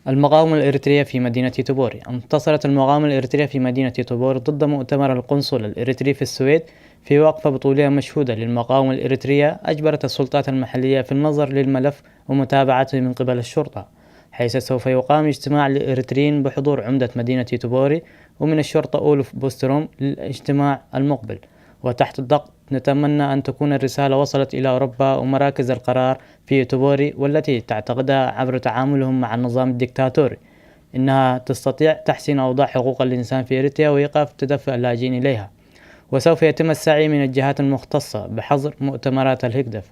المقاومة الإريترية في مدينة تبوري. انتصرت المقاومة الإريترية في مدينة تبوري ضد مؤتمر القنصل الإريتري في السويد في وقفة بطولية مشهودة للمقاومة الإريترية أجبرت السلطات المحلية في النظر للملف ومتابعته من قبل الشرطة، حيث سوف يقام اجتماع للإريتريين بحضور عمدة مدينة تبوري ومن الشرطة أولف بوستروم للاجتماع المقبل. وتحت الضغط نتمنى أن تكون الرسالة وصلت إلى أوروبا ومراكز القرار في تبوري، والتي تعتقدها عبر تعاملهم مع النظام الدكتاتوري إنها تستطيع تحسين أوضاع حقوق الإنسان في إريتريا وإيقاف تدفق اللاجئين إليها. وسوف يتم السعي من الجهات المختصة بحظر مؤتمرات الهكدف.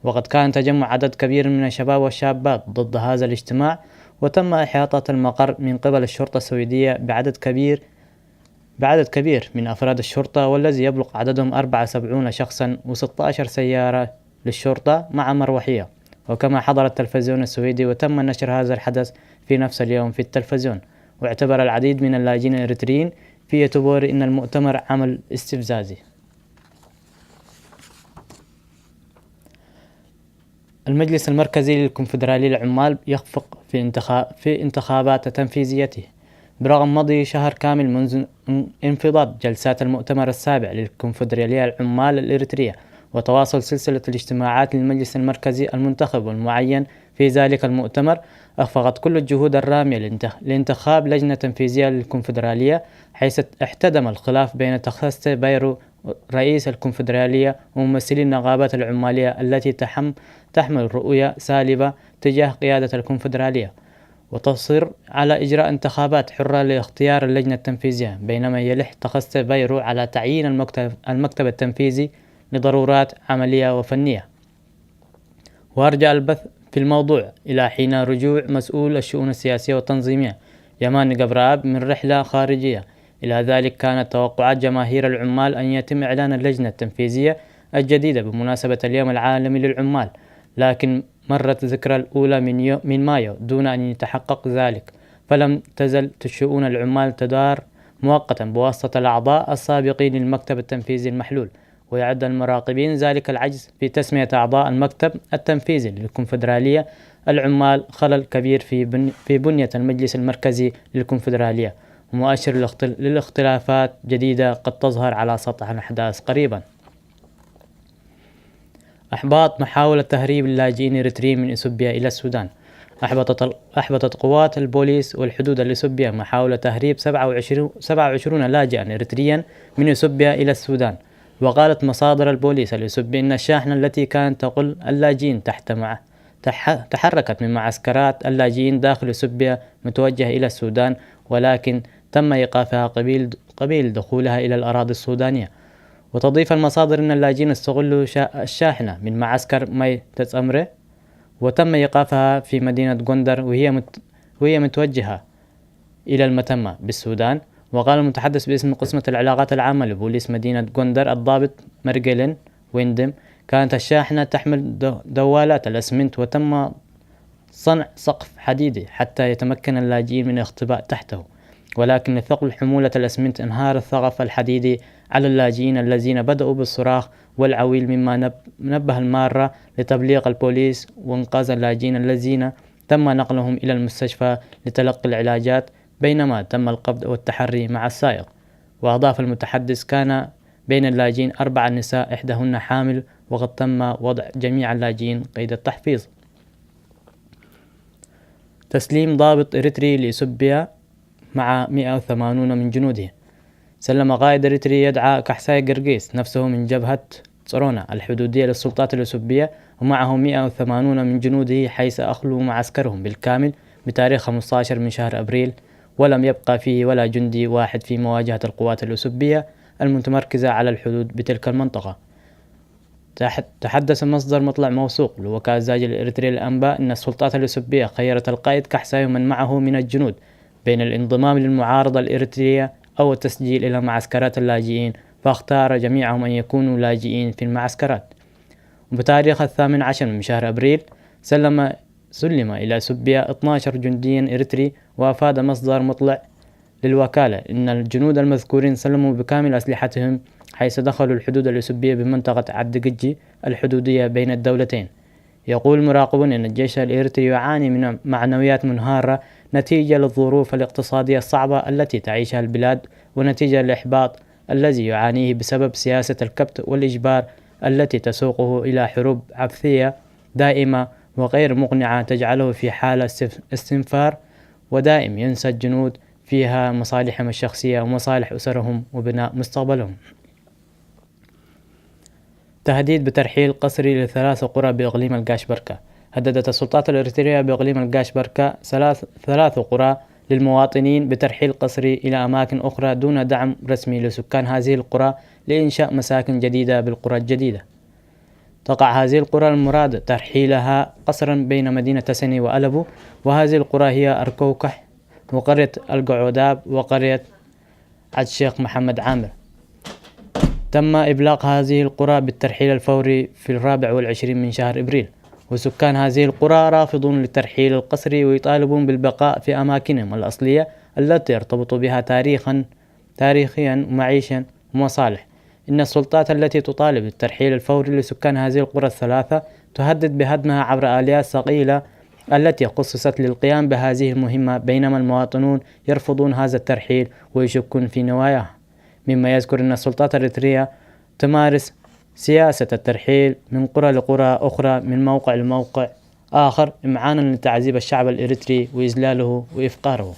وقد كان تجمع عدد كبير من الشباب والشابات ضد هذا الاجتماع، وتم إحاطة المقر من قبل الشرطة السويدية بعدد كبير بعدد كبير من أفراد الشرطة، والذي يبلغ عددهم أربعة وسبعون شخصا و16 سيارة للشرطة مع مروحية. وكما حضر التلفزيون السويدي وتم نشر هذا الحدث في نفس اليوم في التلفزيون، واعتبر العديد من اللاجئين الإريتريين في يوتوبوري أن المؤتمر عمل استفزازي. المجلس المركزي للكونفدرالية للعمال يخفق في انتخا-، في انتخابات تنفيذيته، برغم مضي شهر كامل منذ ان-، انفضاض جلسات المؤتمر السابع للكونفدرالية العمال الإريترية وتواصل سلسلة الاجتماعات للمجلس المركزي المنتخب والمعين في ذلك المؤتمر. أخفقت كل الجهود الرامية لانتخ-، لانتخاب لجنة تنفيذية للكونفدرالية، حيث احتدم الخلاف بين تخستي بايرو رئيس الكونفدرالية وممثلي النقابات العمالية التي تحم-، تحمل رؤية سالبة تجاه قيادة الكونفدرالية، وتصر على إجراء انتخابات حرة لاختيار اللجنة التنفيذية، بينما يلح تخص بيرو على تعيين المكتب، المكتب التنفيذي لضرورات عملية وفنية. وأرجع البث في الموضوع إلى حين رجوع مسؤول الشؤون السياسية والتنظيمية يمان جبراب من رحلة خارجية. إلى ذلك، كانت توقعات جماهير العمال أن يتم إعلان اللجنة التنفيذية الجديدة بمناسبة اليوم العالمي للعمال، لكن مرت ذكرى الأولى من، يو من مايو دون أن يتحقق ذلك، فلم تزل شؤون العمال تدار مؤقتا بواسطة الأعضاء السابقين للمكتب التنفيذي المحلول. ويعد المراقبين ذلك العجز في تسمية أعضاء المكتب التنفيذي للكونفدرالية العمال خلل كبير في، بن في بنية المجلس المركزي للكونفدرالية، ومؤشر للاختلافات جديدة قد تظهر على سطح الأحداث قريبا. أحباط محاولة تهريب اللاجئين الإريتريين من إثيوبيا إلى السودان. أحبطت، أحبطت قوات البوليس والحدود الإثيوبية محاولة تهريب سبعة وعشرين، سبعة وعشرين لاجئا إريتريا من إثيوبيا إلى السودان. وقالت مصادر البوليس الإثيوبي إن الشاحنة التي كانت تقل اللاجئين تحت مع تحركت من معسكرات اللاجئين داخل إثيوبيا متوجهة إلى السودان، ولكن تم إيقافها قبيل، قبيل دخولها إلى الأراضي السودانية. وتضيف المصادر أن اللاجئين استغلوا الشاحنة من معسكر مي تسأمرة، وتم إيقافها في مدينة غوندر، وهي مت... وهي متوجهة إلى المتمة بالسودان. وقال المتحدث باسم قسمة العلاقات العامة لبوليس مدينة غوندر الضابط مرجلين ويندم: كانت الشاحنة تحمل دوالات الأسمنت، وتم صنع سقف حديدي حتى يتمكن اللاجئين من الاختباء تحته، ولكن لثقل حمولة الأسمنت انهار السقف الحديدي على اللاجئين الذين بدأوا بالصراخ والعويل، مما نبه المارة لتبليغ البوليس وإنقاذ اللاجئين الذين تم نقلهم إلى المستشفى لتلقي العلاجات، بينما تم القبض والتحري مع السائق. وأضاف المتحدث: كان بين اللاجئين أربع نساء، إحداهن حامل، وقد تم وضع جميع اللاجئين قيد التحفيظ. تسليم ضابط إريتري لإثيوبيا مع مئة وثمانون من جنوده. سلم قائد إريتري يدعى كحساي قرقيس نفسه من جبهة صرونا الحدودية للسلطات الإثيوبية، ومعه مئة وثمانون من جنوده، حيث أخلوا معسكرهم بالكامل بتاريخ خمستاشر من شهر أبريل، ولم يبقى فيه ولا جندي واحد في مواجهة القوات الإثيوبية المتمركزة على الحدود بتلك المنطقة. تحدث مصدر مطلع موثوق لوكالة زاجل الإريترية للأنباء أن السلطات الإثيوبية خيرت القائد كحساي ومن معه من الجنود بين الانضمام للمعارضة الإريترية أو التسجيل إلى معسكرات اللاجئين، فاختار جميعهم أن يكونوا لاجئين في المعسكرات. وبتاريخ الثامن عشر من شهر أبريل سلم سلم إلى إثيوبيا اثناشر جنديا إريتري. وأفاد مصدر مطلع للوكالة إن الجنود المذكورين سلموا بكامل أسلحتهم، حيث دخلوا الحدود الإثيوبية بمنطقة عد قجي الحدودية بين الدولتين. يقول مراقبون إن الجيش الإريتري يعاني من معنويات منهارة نتيجة للظروف الاقتصادية الصعبة التي تعيشها البلاد، ونتيجة للإحباط الذي يعانيه بسبب سياسة الكبت والإجبار التي تسوقه إلى حروب عبثية دائمة وغير مقنعة تجعله في حالة استنفار، ودائم ينسى الجنود فيها مصالحهم الشخصية ومصالح أسرهم وبناء مستقبلهم. تهديد بترحيل قسري لثلاث قرى بإقليم القاش بركة. هددت السلطات الإريترية بإقليم القاش بركة ثلاث، ثلاث قرى للمواطنين بترحيل قسري إلى أماكن أخرى دون دعم رسمي لسكان هذه القرى لإنشاء مساكن جديدة بالقرى الجديدة. تقع هذه القرى المراد ترحيلها قسرا بين مدينة تسني وألبو، وهذه القرى هي أركوكح وقرية القعوداب وقرية عد الشيخ محمد عامر. تم إبلاغ هذه القرى بالترحيل الفوري في الرابع والعشرين من شهر إبريل، وسكان هذه القرى رافضون للترحيل القسري ويطالبون بالبقاء في أماكنهم الأصلية التي يرتبطوا بها تاريخا تاريخيا ومعيشيا ومصالح. إن السلطات التي تطالب بالترحيل الفوري لسكان هذه القرى الثلاثة تهدد بهدمها عبر آليات صقيلة التي خصصت للقيام بهذه المهمة، بينما المواطنون يرفضون هذا الترحيل ويشكون في نواياها، مما يذكر أن السلطات الإريترية تمارس سياسة الترحيل من قرى لقرى أخرى، من موقع لموقع آخر، إمعانا لتعذيب الشعب الإريتري وإذلاله وإفقاره.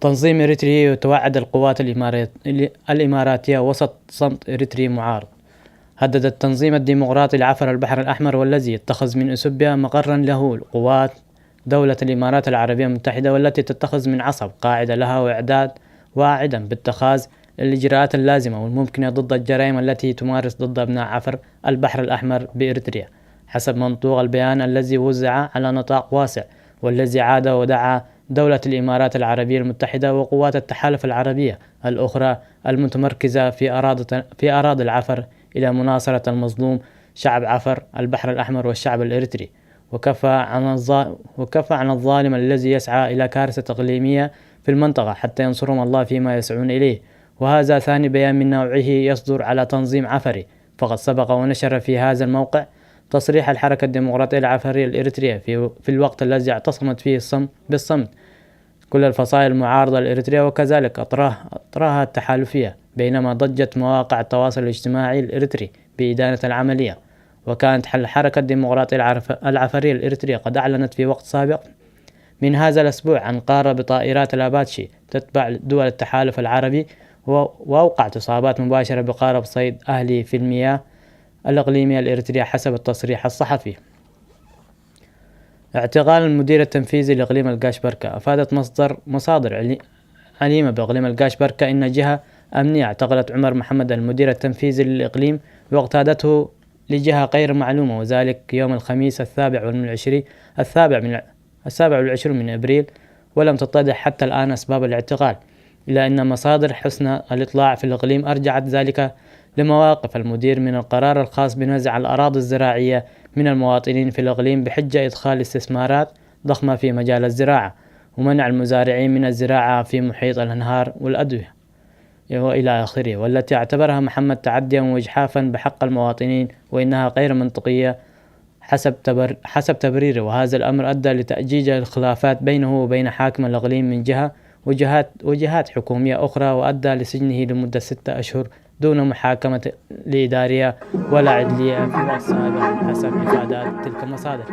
تنظيم إريتري يتوعد القوات الإماراتية وسط صمت إريتري معارض. هدد التنظيم الديمقراطي لعفر البحر الأحمر، والذي يتخذ من إثيوبيا مقرا له قوات دولة الإمارات العربية المتحدة، والتي تتخذ من عصب قاعدة لها وإعداد واعدا باتخاذ الإجراءات اللازمة والممكنة ضد الجرائم التي تمارس ضد أبناء عفر البحر الأحمر بإريتريا، حسب منطوق البيان الذي وزع على نطاق واسع، والذي عاد ودعا دولة الإمارات العربية المتحدة وقوات التحالف العربية الأخرى المتمركزة في أراضي، في أراضي العفر إلى مناصرة المظلوم شعب عفر البحر الأحمر والشعب الإريتري، وكفى عن الظا-، وكفى عن الظالم الذي يسعى إلى كارثة إقليمية في المنطقة حتى ينصرهم الله فيما يسعون إليه. وهذا ثاني بيان من نوعه يصدر على تنظيم عفري، فقد سبق ونشر في هذا الموقع تصريح الحركة الديمقراطية العفرية الإريترية في، في الوقت الذي اعتصمت فيه الصم-، بالصمت كل الفصائل المعارضة الإريترية، وكذلك أطراه-، أطراها التحالفية، بينما ضجت مواقع التواصل الاجتماعي الإريتري بإدانة العملية. وكانت حل-، الحركة الديمقراطية العرف-، العفرية الإريترية قد أعلنت في وقت سابق من هذا الأسبوع عن قارة بطائرات الأباتشي تتبع دول التحالف العربي، و-، وأوقعت إصابات مباشرة بقارب صيد أهلي في المياه الإقليمية الإريترية، حسب التصريح الصحفي. اعتقال المدير التنفيذي لإقليم القاش بركة. أفادت مصدر، مصادر علي-، عليمة بإقليم القاش بركة إن جهة أمنية اعتقلت عمر محمد، المدير التنفيذي للإقليم، واقتادته لجهة غير معلومة، وذلك يوم الخميس السابع والعشرين، السابع من، السابع والعشرون من إبريل، ولم تتضح حتى الآن أسباب الاعتقال، إلا أن مصادر حسن الإطلاع في الإقليم أرجعت ذلك لمواقف المدير من القرار الخاص بنزع الأراضي الزراعية من المواطنين في الإقليم بحجة إدخال استثمارات ضخمة في مجال الزراعة ومنع المزارعين من الزراعة في محيط الأنهار والأدوية وإلى آخره، والتي اعتبرها محمد تعديا وإجحافا بحق المواطنين، وإنها غير منطقية حسب تبر-، حسب تبريره. وهذا الأمر أدى لتأجيج الخلافات بينه وبين حاكم الإقليم من جهة، وجهات، وجهات حكومية أخرى، وأدى لسجنه لمدة ستة أشهر دون محاكمة لإدارية ولا عدلية في وقت سابق، حسب إفادات تلك المصادر.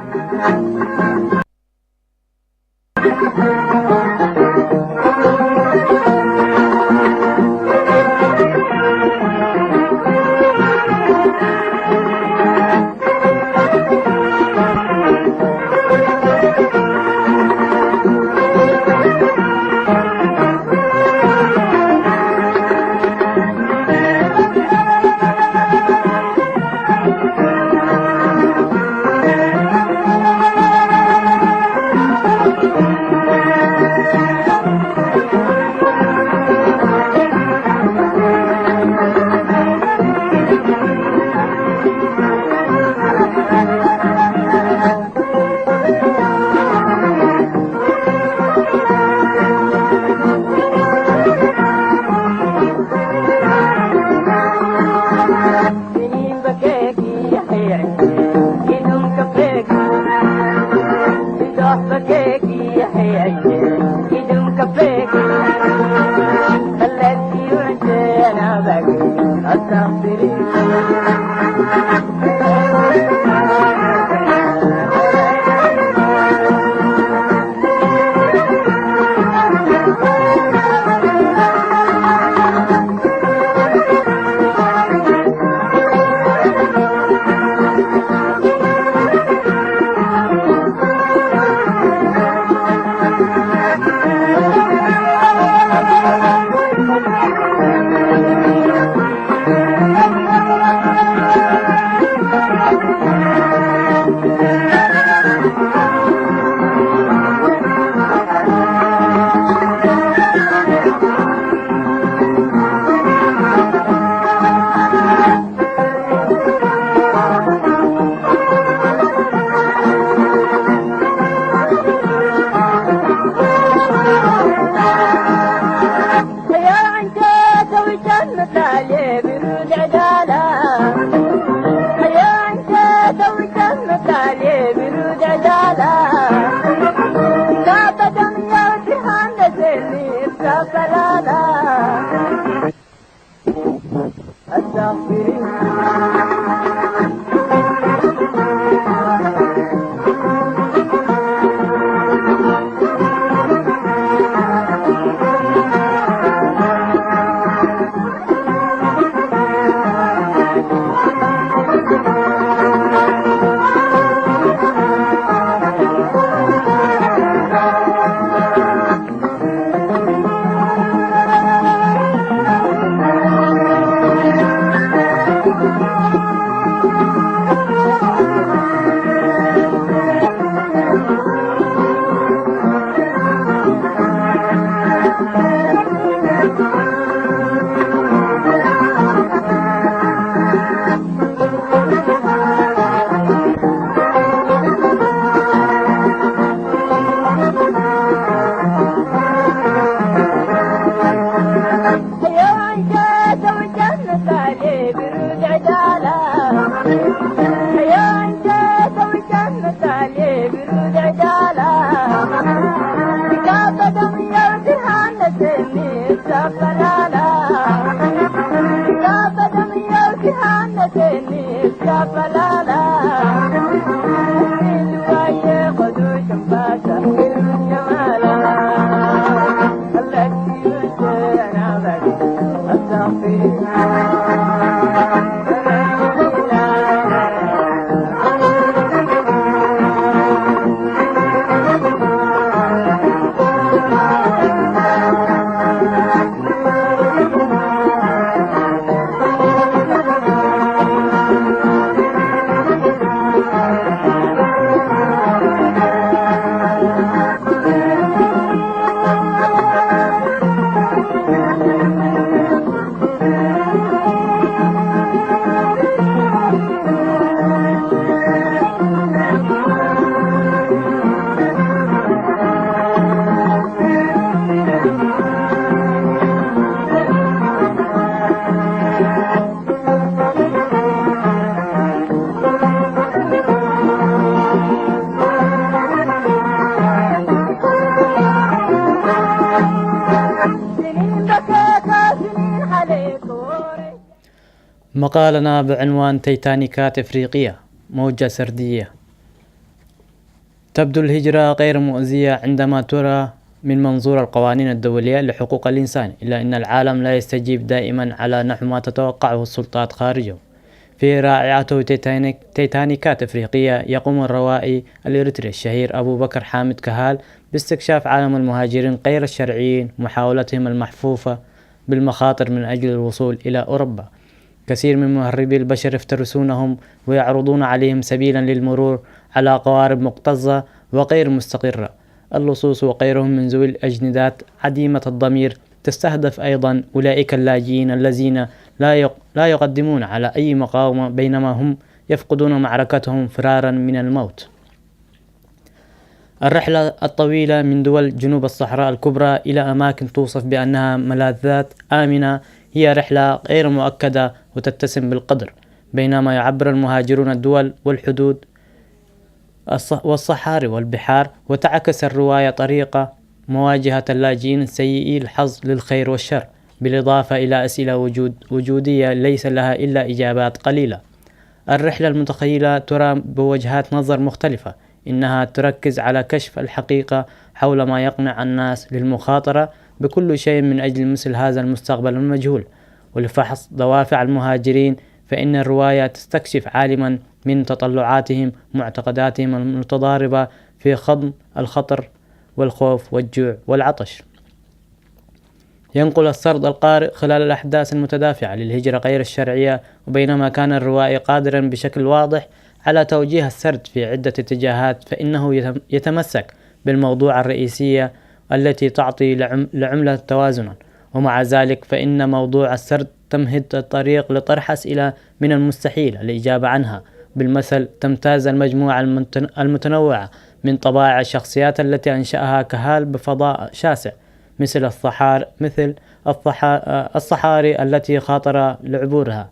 مقالنا بعنوان تيتانيكات إفريقية، موجة سردية. تبدو الهجرة غير مؤذية عندما ترى من منظور القوانين الدولية لحقوق الإنسان، إلا أن العالم لا يستجيب دائمًا على نحو ما تتوقعه السلطات خارجه. في رائعته تيتانيك-، تيتانيكات إفريقية، يقوم الروائي الإريتري الشهير أبو بكر حامد كهال باستكشاف عالم المهاجرين غير الشرعيين، محاولتهم المحفوفة بالمخاطر من أجل الوصول إلى أوروبا. كثير من مهربي البشر يفترسونهم ويعرضون عليهم سبيلا للمرور على قوارب مكتظة وغير مستقرة. اللصوص وغيرهم من ذوي الأجندات عديمة الضمير تستهدف أيضا أولئك اللاجئين الذين لا يق-، لا يقدمون على أي مقاومة، بينما هم يفقدون معركتهم فرارا من الموت. الرحلة الطويلة من دول جنوب الصحراء الكبرى إلى أماكن توصف بأنها ملاذات آمنة هي رحلة غير مؤكدة وتتسم بالقدر، بينما يعبر المهاجرون الدول والحدود الص-، والصحاري والبحار، وتعكس الرواية طريقة مواجهة اللاجئين سيئي الحظ للخير والشر، بالإضافة إلى أسئلة وجود-، وجودية ليس لها إلا إجابات قليلة. الرحلة المتخيلة ترى بوجهات نظر مختلفة، إنها تركز على كشف الحقيقة حول ما يقنع الناس للمخاطرة بكل شيء من أجل مثل هذا المستقبل المجهول، ولفحص دوافع المهاجرين، فإن الرواية تستكشف عالما من تطلعاتهم، معتقداتهم المتضاربة في خضم الخطر والخوف والجوع والعطش. ينقل السرد القارئ خلال الأحداث المتدافعة للهجرة غير الشرعية، وبينما كان الروائي قادرا بشكل واضح على توجيه السرد في عدة اتجاهات، فإنه يتم-، يتمسك بالموضوع الرئيسية التي تعطي لعم-، لعملة توازنا، ومع ذلك فإن موضوع السرد تمهد الطريق لطرح أسئلة من المستحيل الإجابة عنها. بالمثل، تمتاز المجموعة المتن-، المتنوعة من طبائع الشخصيات التي أنشأها كهال بفضاء شاسع، مثل الصحار-، مثل الصحا-، الصحاري التي خاطر لعبورها.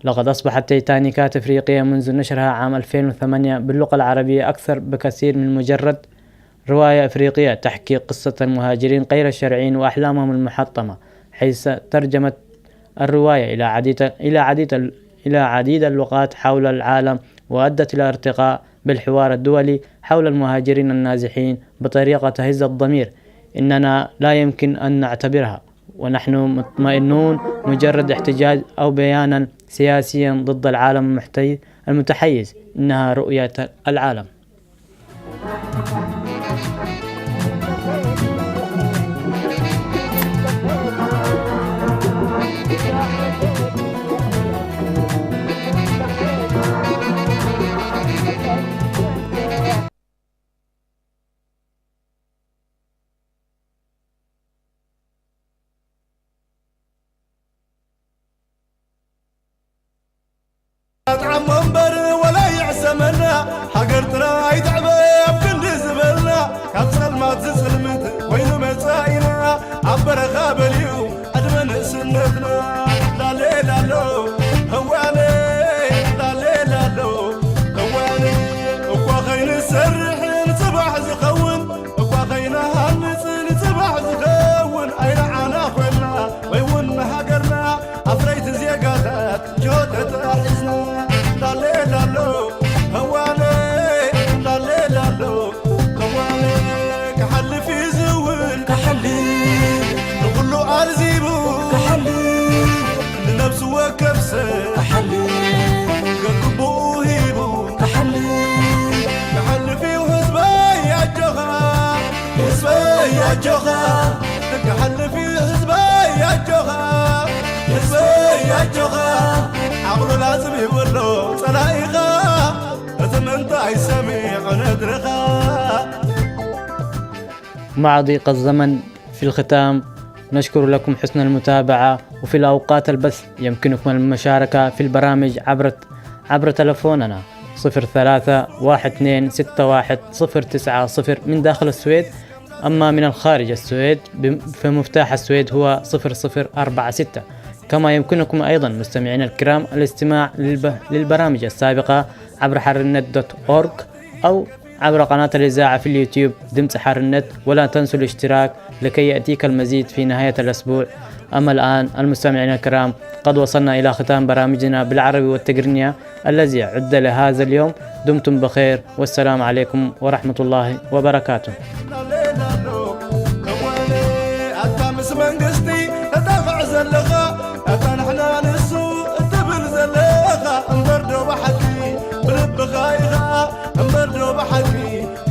لقد أصبحت تيتانيكات إفريقية منذ نشرها عام ألفين وثمانية باللغة العربية أكثر بكثير من مجرد رواية إفريقية تحكي قصة المهاجرين غير الشرعيين وأحلامهم المحطمة، حيث ترجمت الرواية إلى عديد، إلى عديد ال-، إلى عديد اللغات حول العالم، وأدت إلى ارتقاء بالحوار الدولي حول المهاجرين النازحين بطريقة تهز الضمير. إننا لا يمكن أن نعتبرها، ونحن مطمئنون، مجرد احتجاج أو بيانا سياسيا ضد العالم المحتي-، المتحيز. إنها رؤية العالم. ኣጥዓሞ እምበር ወላ ይዕሰመና፣ ሃገር ጥራይ ትዕበ ኣብ ክንዲ ዝበልና፣ ካብ ጸልማት ዝጽልምት ኮይኑ መጻኢና፣ ኣብ በረኻ በልዩ ዕድመ ንእስነትና። ላሌ ላሎ፣ እዋነ፣ ላሌ ላሎ፣ እዋነ፣ እኳ ከይንሰርሕ ንጽባሕ ዝኸውን ኣጆኻ ክሓልፍ እዩ ህዝበይ ኣጆኻ ህዝበይ ኣጆኻ ዓቕሉ ላዝም ይብሎ ጸላኢኻ እቲ ምንታይ ሰሚዑ ነድርኻ مع ضيق الزمن، في الختام نشكر لكم حسن المتابعة، وفي الأوقات البث يمكنكم المشاركة في البرامج عبر عبر تلفوننا صفر ثلاثة واحد اثنين ستة واحد صفر تسعة صفر من داخل السويد، أما من الخارج السويد بم- فمفتاح السويد هو صفر صفر أربعة ستة. كما يمكنكم أيضا مستمعينا الكرام الاستماع للب- للبرامج السابقة عبر حرنت دوت أورغ أو عبر قناة الإذاعة في اليوتيوب دمت حرنت، ولا تنسوا الاشتراك لكي يأتيك المزيد في نهاية الأسبوع. أما الآن المستمعين الكرام، قد وصلنا إلى ختام برامجنا بالعربي والتقرنية الذي عد لهذا اليوم. دمتم بخير، والسلام عليكم ورحمة الله وبركاته. ኣታ ምስ መንግስቲ ተጣቕዕ ዘለኻ ኣታ ንሕና ንሱ እትብል ዘለኻ እምበር ዶ ብሓቂ ብልብኻ ኢኻ እምበር ዶ ብሓቂ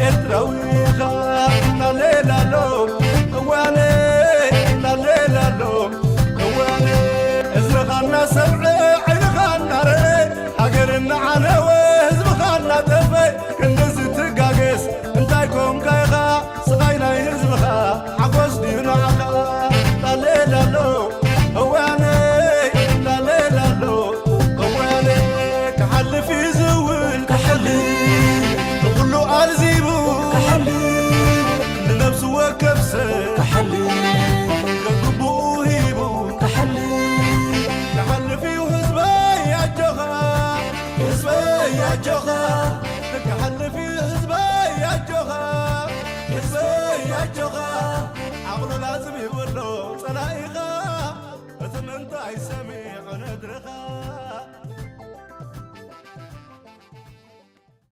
ኤርትራዊ ኢኻ እናሌላሎ እዋነ እናሌላሎ እዋነ እዝንኻ እናሰምዐ ዓይንኻ እናረአ ሃገር እናዓነወ ህዝብኻ እናጠፈ ክንድዚ ትጋገስ እንታይ ኮንካ ኢኻ ስቓይ ናይ ህዝብኻ ሓጎስ ድዩ ንዓኻ ላሌላሎ እዋነ ላሌላሎ እዋነ ክሓልፍ እዩ ዝውን ክሓልፍ ንኩሉ ኣልዚቡ ክሓልፍ ንነብሱ ወከፍ ሰብ ክሓልፍ ከግብኡ ሂቡ ክሓልፍ ክሓልፍ እዩ ህዝበይ ኣጆኻ ህዝበይ ኣጆኻ ክሓልፍ እዩ ህዝበይ ኣጆኻ ህዝበይ ኣጆኻ ዓቕሉ ላዝም ይብሎ ጸላኢኻ እቲ ምንታይ ሰሚዑ